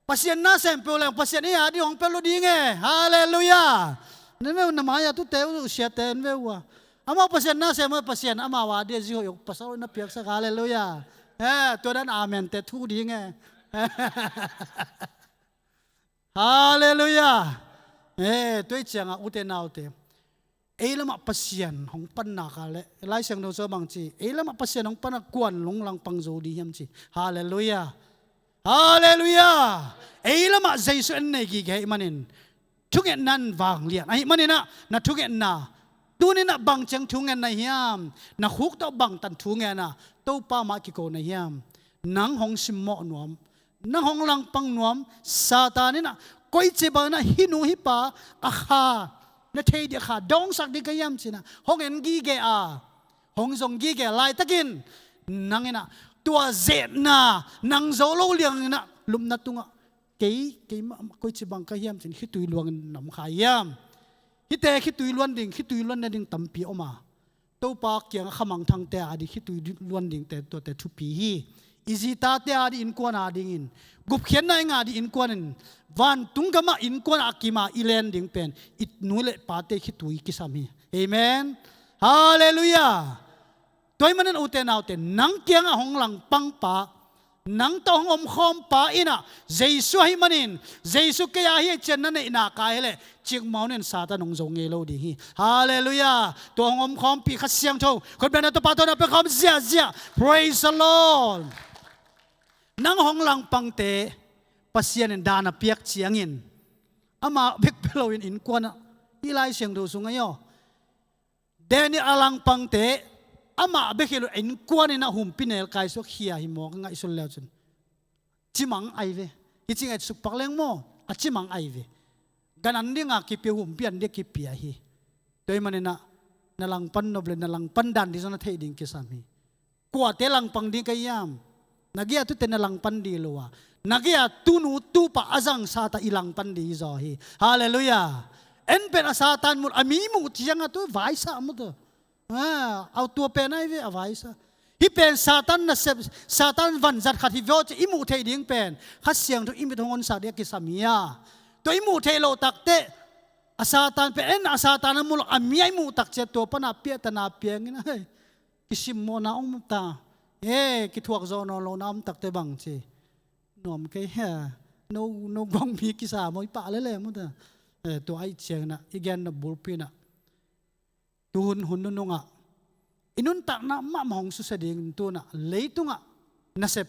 Pasian na sem peuh leng Pasian i a ding hong pel lo ding e. Halleluiah. Nen ve uh na mai a tute uh siate en ve uh a. Amau Pasian na sem uh Pasian amau a ding a zi hoih uh pasal na piaksak. Halleluiah. Eh, tua dan amen te thu ding e. Halleluiah. Eh, tua i cianga ute naute. Ei lamah Pasian hong panna ka le Lai Siangtho sua bang ci, ei lamah Pasian hong panna kuan lunglang pang zo dih hiam ci. Halleluiah. Halleluiah. Ei lamah Jesu en nei gige ahih manin thungetna in vanglian ahih maninah na thungetna tuninah bang ciang thungetna hiam? Na khuk tawh bangtan thungetna Topa mah kikona hiam? Nang hong simmawh nuam, nang hong langpang nuam, Satan inah koici banginah hih nu hih pa a kha na thei dih a kha dawngsak dih ka hiam cinah hong en gige a hong zong gige laitakin nanginah tua zetna nang zo lo lianginah lupna tungah kei, kei mah koici bang ka hiam cin khitui luangin nam kha hiam? Hihte khitui luan ding, khitui luan na ding tampi om a Topa kiangah khamangthangte a dih khitui luan dingte tuate thupi hi. I zitate a dih innkuan a dingin gupkhiatna i ngah dih innkuanin vantung gamah innkuan a kima i len ding pen i nu le pate khitui kisam hi. Amen. Halleluiah. Tua ahih manin ute naute nang kiangah hong langpangpa nang tawh hong omkhawmpa inah Jesu ahih manin Jesu kei a hi a cian na neihna ka hileh cikmawh nen Satan hong zo ngei lo ding hi. Halleluiah. Tua hong omkhawmpi Kha Siangtho khutbetna Topa tawh na pia khawm ziahziah. Praise the Lord. Nang hong langpangte Pasian in dan a piak ciangin ama bek pia loin innkuanah i Lai Siangtho sungah i aw Daniel a langpangte amah bek hi lo innkuan inah humpi nel kaisuak khia hi mawk ngaihsun leu cun cimang ai ve. Hi cing ai sukpak leng maw a cimang ai ve. Gan an dinga kipia humpi an dia kipia hi. Tua ahih maninah na langpan nop le na langpan dan dih zong na theih ding kisam hi. Kuate langpang ding ka hiam? Na gei a tute na langpan dih lo a na gei a tunu tupa a zangsata i langpan dih hi zaw hi. Halleluiah. En pen a Satan mut a mi muh cianga tu vaisa mut a au tua pen ai ve a vaisa. Hih pen Satan nasep, Satan vanzat khat hi veo ci i muh theih ding pen Kha Siangtho i mit hong honsak dih a kisam hi a. Tua i muh theih loh takteh a Satan pen en a Satan a mulak a mi a i muh tak ciat tua pana piahtana piangin ai kisimmawhna om ta. E kithuak zawh nawn lohna om takte bang ci nuam kei hia? No, no gong mi kisa maw i pah lele maw ta. E tua aih cianginah i gen na bulpi inah tuhun hun nunungah i nuntakna mahmah hong susia dingin tunah leitungah nasep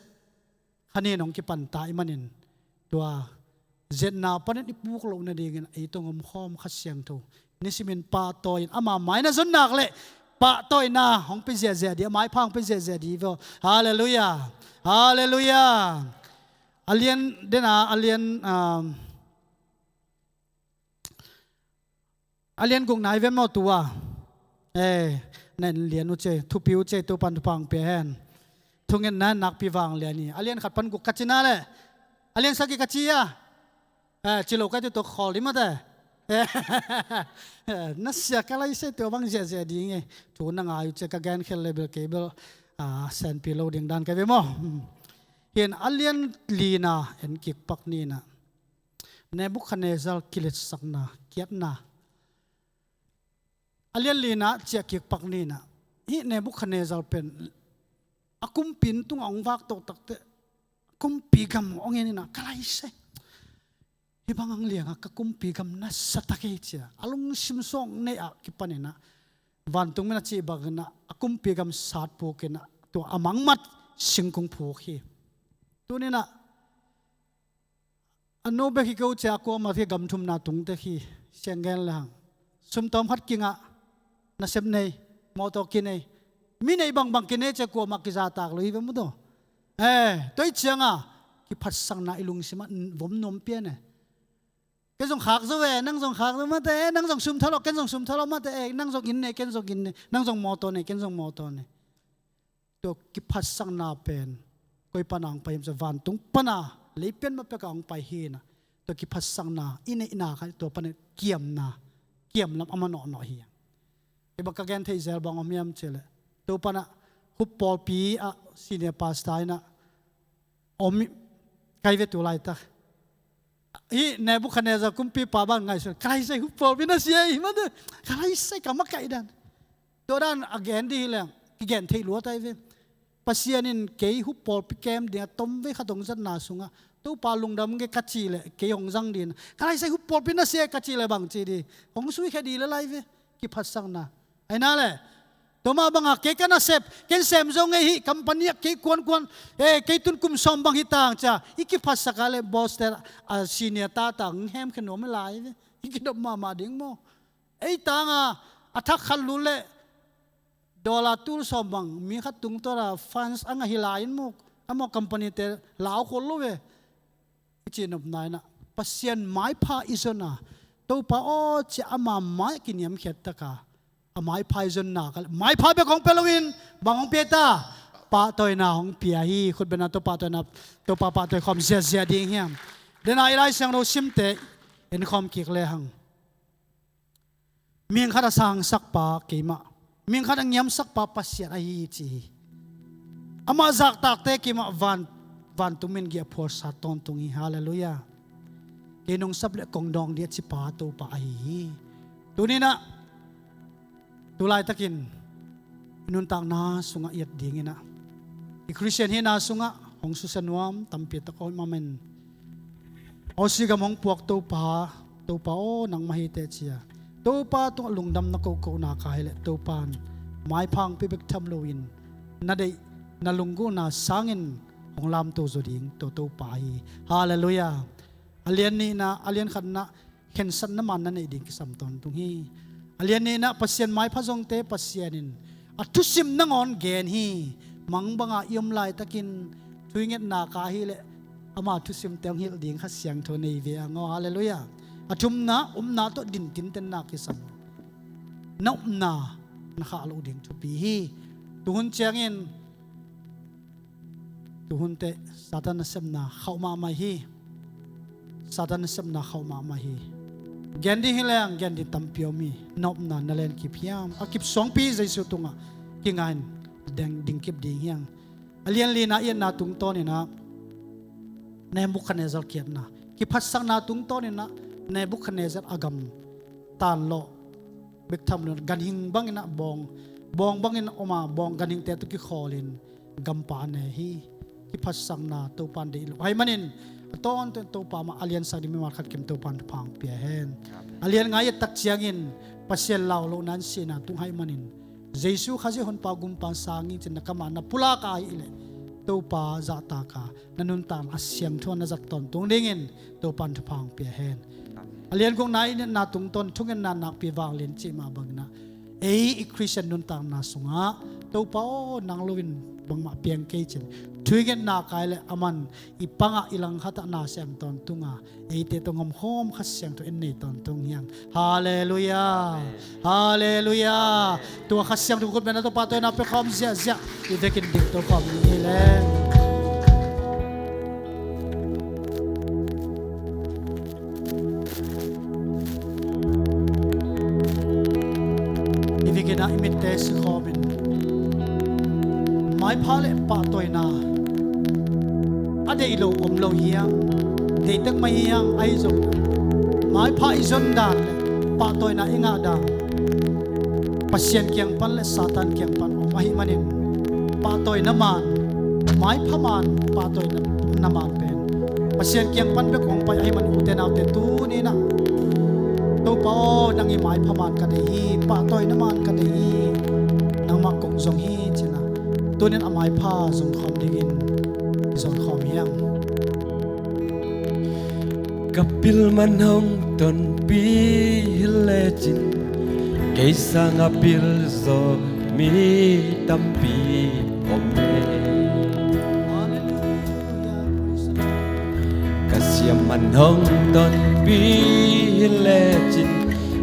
khanin hong kipanta i manin, tua ziatna panin i puk loh nadingin ei tawh omkhawm Kha Siangtho nisimin pahtawi in ama mai na zon nak leh pahtawina hong pia ziahziah dih, a maipha hong pia ziahziah dih ve. Halleluiah. Halleluiah. A lian dena a lian, um, a lian guk nai ve maw tua. Eh, na en lian uh ci, thupi uh ci, Topan thupha hong pia hen. Thungetna nakpi vang lian hi. A lian khat pan guk ka ci na leh a lian sagih ka ci a, eh, ci lo ka ci tua khawl dih mate. Eh, na sia ka lai se tua bang ziahziah ding e. Thu na ngai uh ci ka gen khel leh bel kei bel, ah, senpi lo ding dan ka ve maw. Hi in a lian lina en kik pak ni na. Nebukhadnezzar kiletsakna, kiatna. A lian lina ciah kik pak ni na. Hih Nebukhadnezzar pen a kumpi inn tungah hong vak toh takteh, a kumpi gam hong en ni na, ka lai se. Hih bang hang lianga ka kumpi gam na sa ta kei ci a, a lungsim suang nei a kipan ni na. Vantung min a cih bangin a, a kumpi gam sat puk in a, tua a mangmat singkung phuk hi. Tuni na, a no bek hi ko ci a, kuamah hi gam thumna tung tek hi, siang gen le hang. Sum tawm khat kingah, nasep nei, mawtaw kinei. Mi nei bangbang kinei ci a kuamah kizatak lo hi ve maw tua. Eh, tua hi cianga, kiphatsakna i lungsim ah vom nuam pian e. Ken zong khak zo e, nang zong khak zo mate, nang zong sum thalawh, ken zong sum thalawh mate, nang zong inn nei, ken zong inn nei, nang zong mawtaw nei, ken zong mawtaw nei. Tua kiphatsakna pen koi pana hong pai hiam cih leh vantung pana, lei pian mah pekah hong pai hi na. Tua kiphatsakna i neihna kha tua pana kiamna, kiamlam a manawhnawh hi. Kei bang ka gen theih zel bang om hiam cih leh, tua pana hup pawlpi ah senior pastor in a om hi, kai ve tu laitak. Hih Nebuchadnezzar kumpipa bang ngaihsun, ka lai sai hup pawlpi na sia hi mate, ka lai sai ka makaih dan. Tua dan a gen dih hi leng kigen theih lua tai ve. Pasian in kei hup pawlpi kem ding a tom vei khat hong zatna sungah Topa lungdam ge ka cih leh kei hong zang ding. Ka lai sai hup pawlpi na sia ka cih leh bang ci dih, hong suikhia dih le lai ve. Kiphatsakna. Ahi na le, tua mah bangah kei ka nasep, ken sem zo ngei hi, company ah kei kuankuan, eh, kei tun kum sawm bang hi tang ci a i kiphatsak a leh boss te, a senior ta tang hemkhia nuam hi lai ve. I kidop mahmah ding maw. Ei tanga a thak khat lut leh dollar tul sawm bang mi khat tungtawn a funds a ngah hi lai in maw, amau company te lau khol lo ve. I cihnopna in a Pasian maipha i zon a, Topa aw ci a ama mai a kiniamkhiat tak a, a maipha i zon nak a leh maipha bek hong pia loin bang hong pia ta? Pahtawina hong pia hi. Khut beng a, tua pahtawina, Topa pahtawi khawm ziahziah ding hiam? Dena i Lai Siangtho simte en khawm kik le hang. Mihing khat a sangsakpa keimah, mihing khat a ngiamsakpa Pasian ahi hi ci hi. Amah zahtakte keimah van, vantung min gih a phualsa tawntung hi. Halleluiah. Kei nong sap leh kong dawng ding a cipa Topa ahi hi. Tuni in a, tu laitakin i nuntakna sungah i et ding in a, i Khristian hihna sungah hong susia nuam tampi tak om amen. Aussie gam hong puak Topa, Topa aw nangmah hi teh ci a, Topa tungah lungdamna kohkohna ka hi leh Topa in maipha hong pia bek tham loin na deih, na lunggulhna sangin hong lamto zaw ding tua Topa hi. Halleluiah. A lian nihna, a lian khatna, khensatna man na neih ding kisam tawntung hi. A lian nihna, Pasian maipha zongte Pasian in a thusim nangawn gen hi. Mang banga i om laitakin thu i ngetna ka hi leh ama thusimte hong hilh ding Kha Siangtho nei ve ang aw. Halleluiah. A thumna, upna tawh dintintenna kisam. Na upna na khah loh ding thupi hi. Tuhun ciangin, tuhun teh Satan nasepna khauh mahmah hi. Satan nasepna khauh mahmah hi. Gen ding hi leng gen ding tampi om hi. Na upna na len kip hiam? A kip suangpi Jesu tungah kinga in ding, ding kip ding hiam? A lian lina i etna tungtawn in a Nebuchadnezzar kiatna, kiphatsakna tungtawn in a Nebuchadnezzar a gam tanlawh bek tham loin ganhing bangin a bawng, bawng bangin a om a, bawng ganhingte tawh kikhawlin gampa a ne hi. Kiphatsakna, Topa in deih lo ahih manin a tawntung Topa mah a liansak ding mimal khat kim Topa in thupha hong pia hen. A lian nga i et tak ciangin Pasian lau lohna in sihna tung ahih manin Jesu Khazih honpa gumpa sangin cin na kamah na pulak ahih leh Topa zahtaka na nuntakna a siangtho na zat tawntung dingin Topa in thupha hong pia hen. A lian gukna i ngetna tungtawn thungetna nakpi vanglian cih mah bangin ah ei i Khristian nuntakna sungah Topa aw nang loin bangmah piang kei cin thuingetna kai leh aman i pangah i langkhatah na sem tawntunga eite tawh ngomkhawm Kha Siangtho in nei tawntung hiang. Halleluiah. Halleluiah. Tua Kha Siangtho khut bengna tawh pahtawina pia khawm ziahziah i vekin ding to khawm ni hi leng. I vekin ah i mitte sikhawmin maipha le pahtawina a deih lo om lo hiam? Deihtek mah hiam? Ahi zong maipha i zon dan le pahtawina i ngah dan Pasian kiang pan le Satan kiang pan om ahih manin pahtawina man, maipha man, pahtawina man pen Pasian kiang pan bek hong pai ahih manin ute naute tuni-in ah Topa aw nang i maipha man ka deih hi, pahtawina man ka deih hi, nangmah kong zong hi cin ah tuni-in a maipha zong khawm dingin zong khawm hiang. Ka pil man hong tonpih hi lecin kei sangah pil zaw mi tampi om e. Ka siam man hong tonpih hi lecin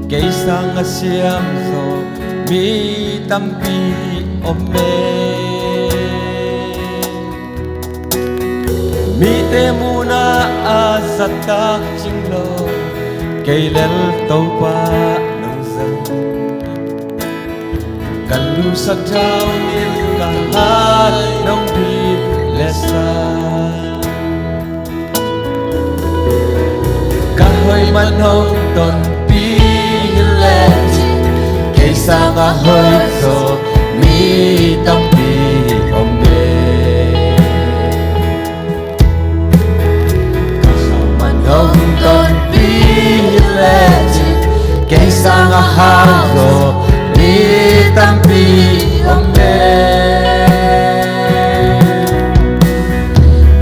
kei sangah siam zaw mi tampi om e. Mite munah a zahtak cing lo kei lel Topa nong zang. Ka lu sathau nil ka hai nong bit le sa. Ka hoih man hong tonpih hi lecin kei sangah hoih zaw mi tampi om e. Ka hoih man hong tonpih hi lecin kei sangah hau zaw mi tampi om e.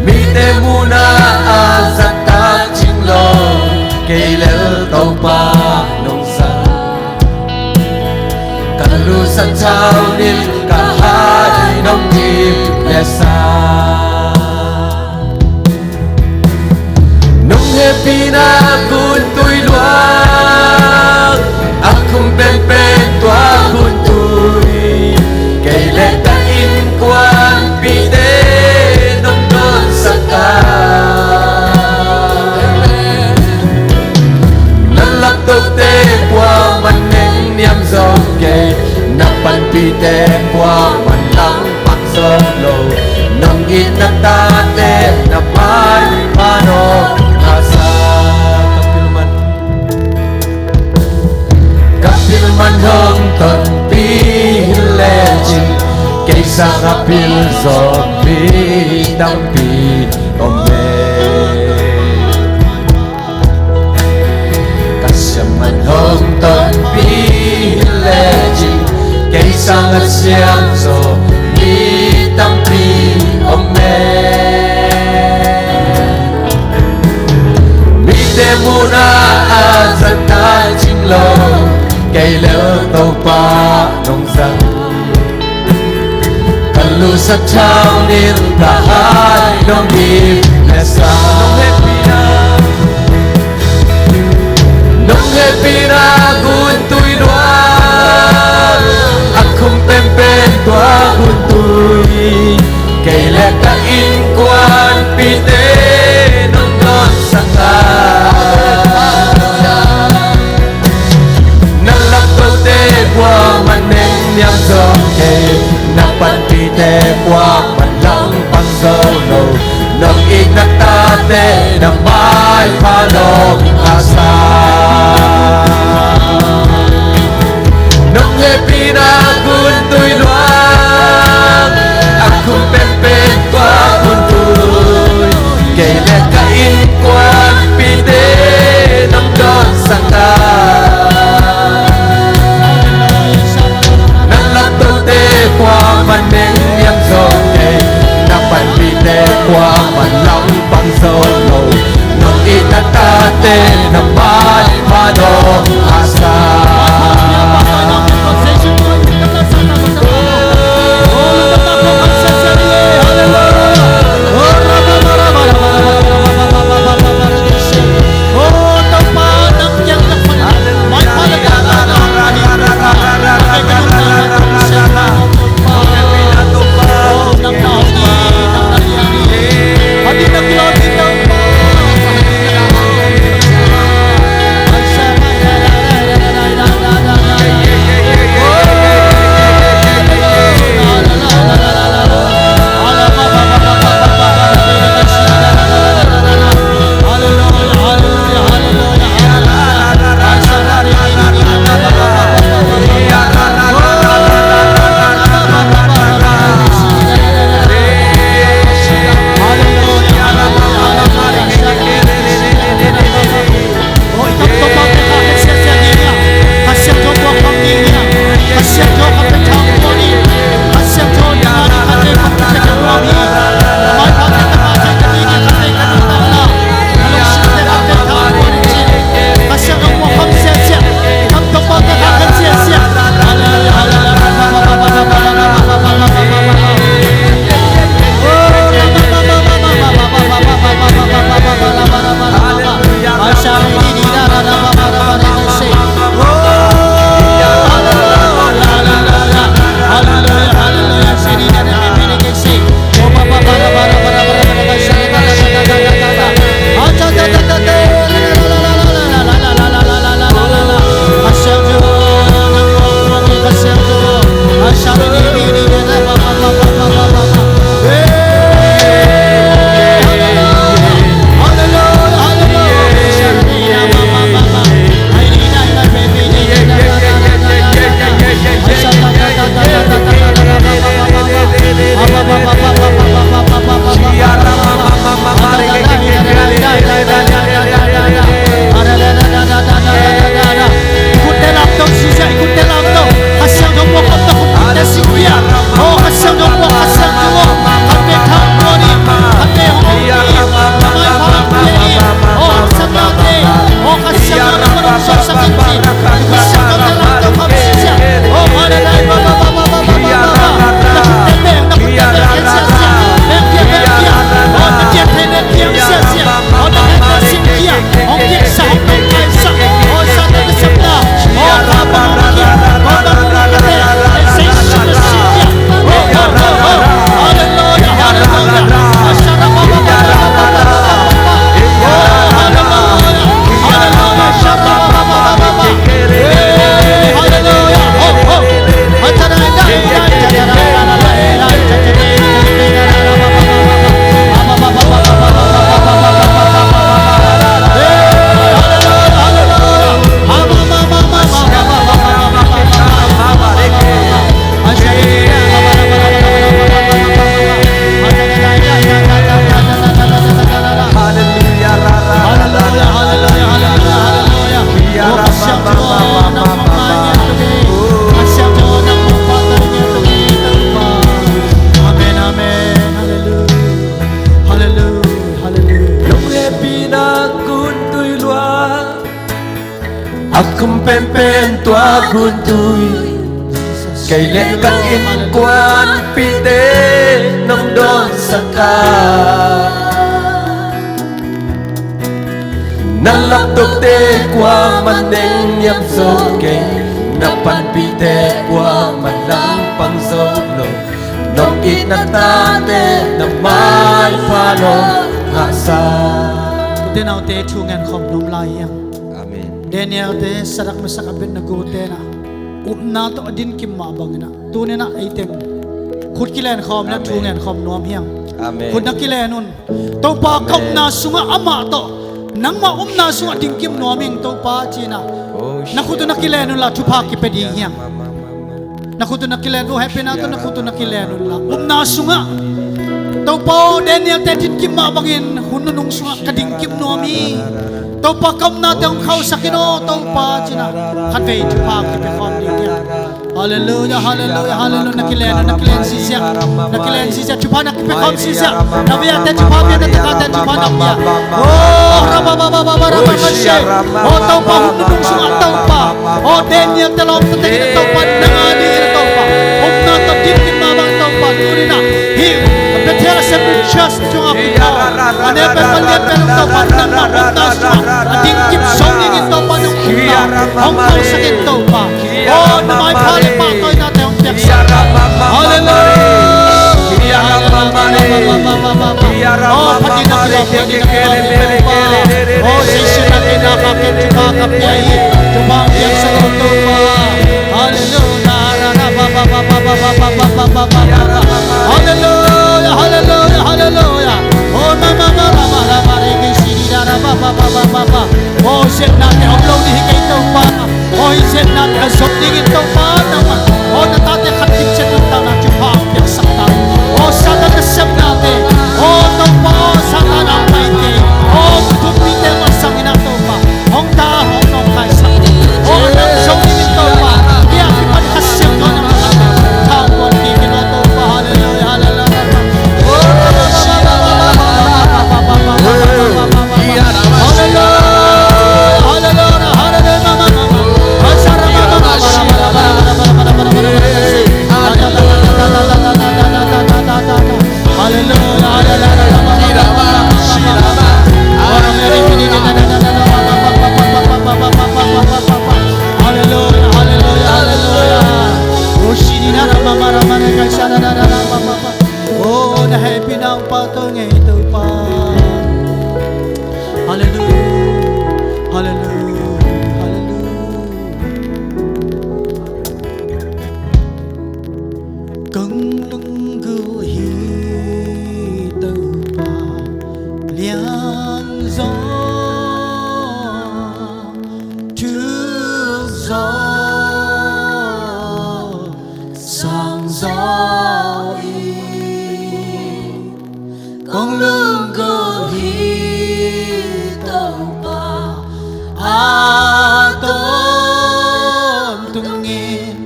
Mite munah a zahtak cing lo kei lel Topa nong zang. Ka lu sathau nil ka hai nong bit le sa. Nong hehpihna guntui luang a khum penpen tua guntui kei le ka innkuanpihte nong dawnsak a. Na laptohte kuaman nengniam zong kei, na panpihte kuaman langpang zong lo, nong itna tate na maipha nong a sa. Ka pil man, ka pil man hong tonpih hi lecin kei sangah pil zaw mi tampi om e. Ka siam man hong tonpih hi lecin kei sangah siam zaw mi tampi om e. Mite munah a zahtak cing lo kei lel Topa nong zang. Ka lu sathau nil ka hai nong bit le sa. Nong hehpihna, nong hehpihna guntui luang a khum penpen tua guntui kei le ka innkuanpihte nong dawnsak a. Na laptohte kuaman nengniam zong kei, na panpihte kuaman langpang zong lo, nong itna tate na maipha nong a sa. Nong hehpihna guntui luang a khum penpen tua guntui kei le ka innkuanpihte nong dawnsak a. Na lak to na mai pha dong a sa. Hallelujah, hallelujah, hallelujah. Nong hehpihna guntui lua, a khum penpen tua guntui. Kei le ka innkuanpihte nong dawnsak a, na laptokte kuamah nengniam zo kei, na panpihte kuamah langpang zo lo. Nong itna tate na maipha nong ngahsa. Ute naute, thu ngen khawm nuam lai hiam? Amen. Daniel te, Sadrak, Mesak, Abednego te na upna tawh a dinkim mah bangin ah, tuni-in ah ei teng khut kilen khawm le thu ngen khawm nuam hiam? Amen. Khut na kilen un. Topa, ka upna sungah amah tawh, nangmah upna sungah dinkim nuam ing Topa, ci-in ah na khut uh na kilen unla thupha kipia ding hiam? Na khut uh na kilen un, hehpihna tawh na khut uh na kilen unla. Upna sungah Topa aw, Daniel te dinkim mah bangin hun nunung sungah ka dinkim nuam hi. Topa, ka upnate hong khauhsak in aw Topa, ci-in ah khatvei thupha kipia khawm ding hiam? Halleluia, halleluia, halleluia. Na kilen, na kilen sisiah. Na kilen sisiah. Thupha na kipia khawm sisiah. Na biate thupha pia, na takate thupha na pia. Oh, rabababababababashe. Oh, Topa, hong nunung sungah Topa. Oh, Daniel te lawmta tengin Topa, nang a dingin Topa. Hong na tawh dim ding mah bang Topa, tuni-in ah hih Bethel Assembly Church sungah pi Topa, a neu pen, a lian pen Topa, nang na hong tai sungah a ding kip zo dingin Topa, nang hong na hong tawlsak in Topa. Oh, na maipha le pahtawinate hong piaksak. Halleluia. Oh, phatna, phatna, phatna, phatna. Oh, sisina kina ka ken thupha ka pia hi. Thupha hong piaksak in Topa. Halleluia. Halleluia, halleluia, halleluia. Oh, na, na, na, na, na, na, na, re, ke, si, di, da, da, ba, ba, ba. Oh, siatnate om lo ding hi kei Topa. Oh, hih siatnate a zop dingin Topa nangmah. Oh, na tate khat kim ciat nuntakna thupha hong piaksak ta. Oh, Satan na siamnate. Oh, Topa, oh, Satan a paite. Oh, thupite mah sangin ah Topa. Hong ta, hong nong kaisak. Oh, nang zong dingin Topa. Hih a kipan Kha Siangtho nang khat. Tha kuan kik in aw Topa. Halleluia, halleluia. Oh, halleluia, halleluia, halleluia. Halleluia, halleluia. Halleluia, halleluia, halleluia. Oh, na hehpihna hong pahtawi ngei Topa. Halleluia, halleluia, halleluia. Kong lunggulh hi Topa lianzaw, thuk zaw, sang zaw in. Kong lunggulh hi Topa, a tawntungin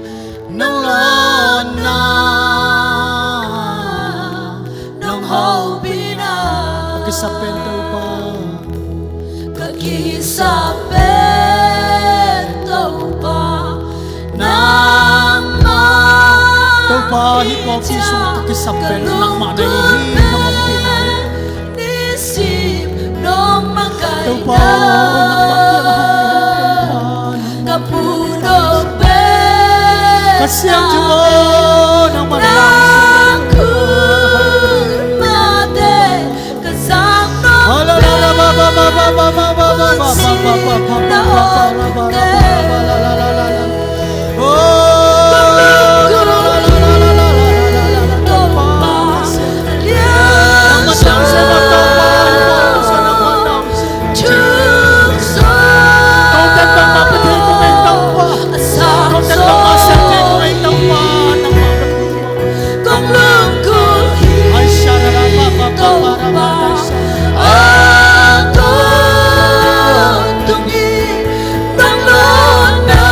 nong lawnna, nong hopihna. Ka kisap pen Topa, ka kisap pen Topa, nangmah. Topa, hih pawlpi sungah ka kisap pen nangmah na hi hi, nong ompihna hi. Nisim nong makaihna. Topa, nangmah na hi. Ka phuno pen Kha Siangtho, nangmah na hi. Nang khut mah teh ka zang nop pen, hun sin na awk ung teh. Kong lunggulh hi Topa lianzaw, thuk zaw, a sang zaw in. Kong lunggulh hi Topa, a tawntungin nong lawnna,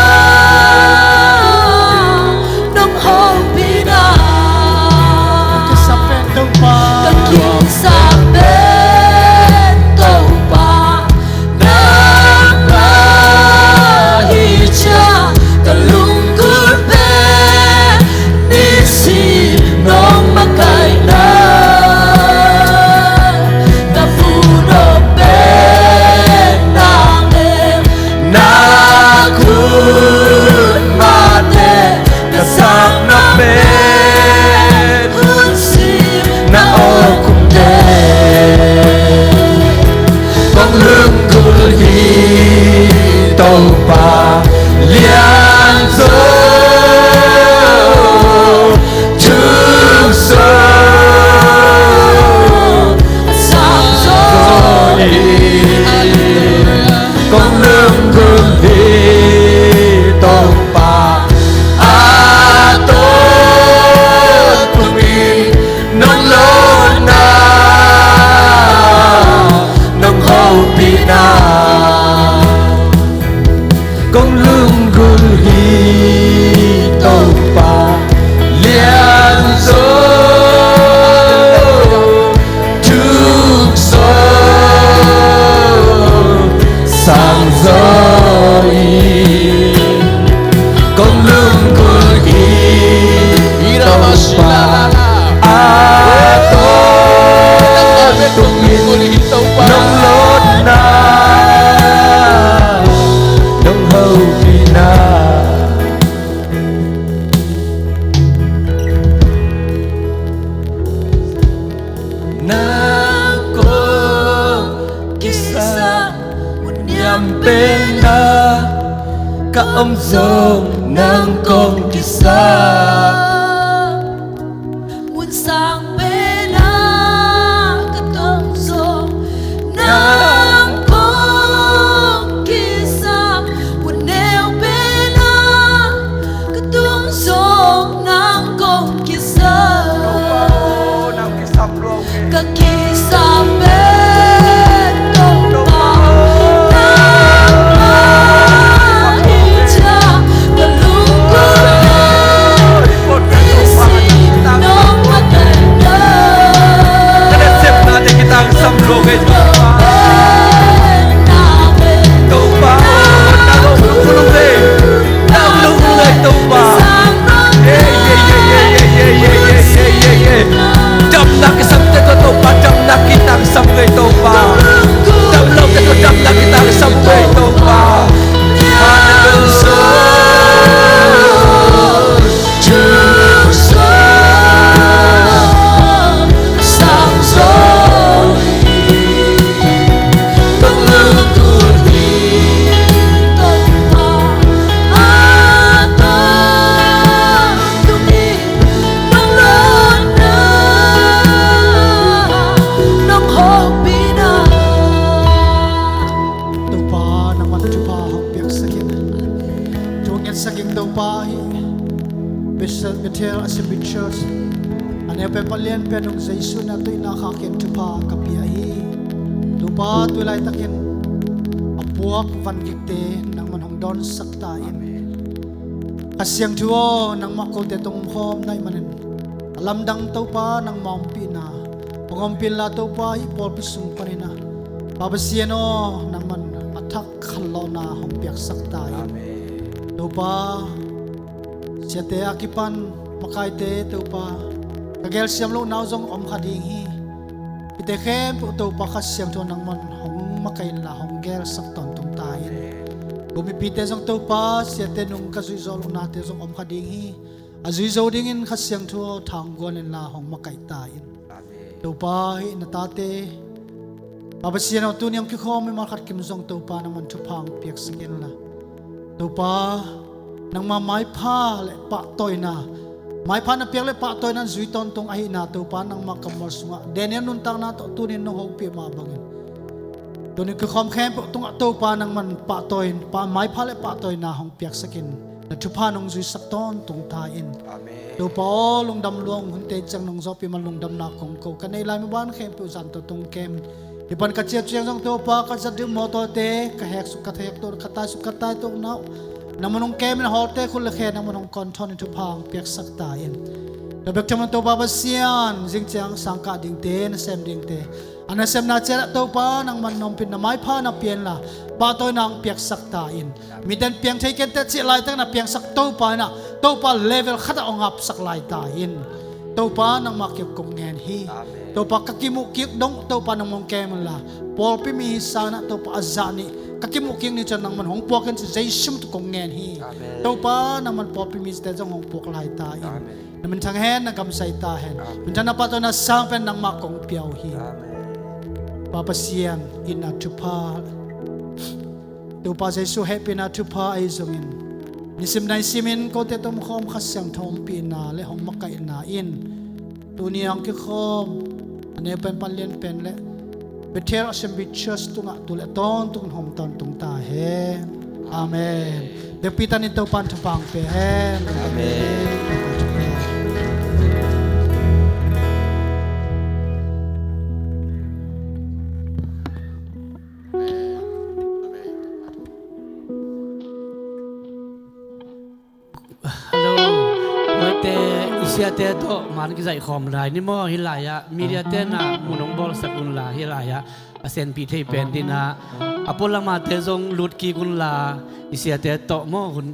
nong hopihna. Ka kisap pen Topa, ka kisap pen Topa, nangmah hi ciang ka lunggulh pen nisim nong makaihna. Ka phuno pen nang e, na khut mah teh ka zang nop pen, hun sin na awk ung teh. Kong lunggulh hi Topa lianzaw, thuk zaw, sang zaw in. Kong lunggulh hi Topa, a tawntungin nong lawnna, nong hopihna. Kong lunggulh Zo i kong lungkul hi, Topa, a tawntung in nong lawnna, nong hopihna nang kong kisam, niam pen ah ka om zong nang kong kisam. Mun sang pen ah ka tong zong nang kong kisam. Mun neu pen ah ka tong zong nang kong kisam. Ka kisam pen Topa, nangmah hi ciang ka lungkul hi. Nisim nong makaihna, ka nasepnate kitakisam lo ngei Topa. Topa, nang lungkul hi. Nang lungkul hi Topa. Ei, ei, ei. Damna kisamte tawh Topa, damna kitakisam ngei Topa. Damlote tawh damna kitakisam ngei Topa. Hallelujah. Topa, nangman thupha hong piaksak in. Thu ngetsak in Topa hi. Bethel, Bethel Assembly Church a neu pen pan lian pen hong Jesu na tuihna khak in thupha ka pia hi. Topa, tu laitakin a puak van gikte nangman hong dawnsak ta in. Kha Siangtho aw, nangmah kote tungkhawm na hih manin a lamdang Topa nangmah ompihna hong ompih inla Topa, hih pawlpi sung panin ah Pa Pasian aw, nangman a thak khanlawhna hong piaksak ta in. Topa, siate a kipan makaite Topa, ka gelsiam lohna uh zong om kha ding hi. Hihte khempeuh Topa Kha Siangtho nangman hong makaih inla hong gelsak tawntung ta in. Kumipite zong Topa, siate nung ka zuihzawh lohnate zong om kha ding hi. A zui zo dingin Kha Siangtho thangguan inla hong makaih ta in. Topa, hih na tate Pa Pasian aw, tuni hong kikhawm mimal khat kim zong Topa nangman thupha hong piaksak inla Topa, nangma maipha le pahtawina, maipha na piak le pahtawina zui tawntung ahihna Topa, nangma kammal sungah Daniel nuntakna tawh tunin nong hopih mah bangin tuni kikhawm khempeuh tungah Topa nangman pahtawi, pa, maipha le pahtawina hong piaksak in na thupha nong zuisak tawntung ta in. Topa aw, lungdam luang hunte ciang nong zawhpih man lungdamna kong ko. Ka neih lai maban khempeuh zan tawh tungkem in. Hih pan ka ciah ciang zong Topa, ka zat ding mawtawte ka hek suk ka hek tuah, ka tai suk ka tai tuahna uh nangman hong kem in, a hawlte khut le khe nangman hong kawnthawn in thupha hong piaksak ta in. Tua bek tham lo Topa Pasian, zing ciang sangkah dingte, nasem dingte a nasemna ciat ah Topa nangman na ompih in, na maipha na pia inla pahtawina hong piaksak ta in. Miten piang thei kei inteh cih laitakin a piangsak Topa in ah Topa level khat ah hong hapsak lai ta in. Topa nangmah kiang kong ngen hi. Topa ka kimuh kik dong Topa nangmah hong kem inla, pawlpi mi hi sangin ah Topa a zah nih ka kimuh kik ni ciang nangman hong puak in ci Jesu min tawh kong ngen hi. Topa nangman pawlpi mite zong hong puak lai ta in. Na minthang hen, na gam zai ta hen. Minthang, na pahtawina sang pen nangmah kong pia uh hi. Pa Pasian, itna thupha, Topa Jesu hehpihna thupha ahi zongin nisim nai simin kote tomkhawm Kha Siangtho ompihna le hong makaihna in tuni hong kikhawm a neu pen pan lian pen le Bethel Assembly Church tungah tu le tawntung hong tawntung ta hen. Amen. Biakpiakna in Topa in thupha hong pia hen. Amen. Hello. Kote i Siate tawh man kizaih khawm lai ni maw? Hih lai-ah media te na mun hong bawlsak unla, hih lai-ah a senpih thei pen dinah a pualamate zong lut kik unla, i siate tawh maw hun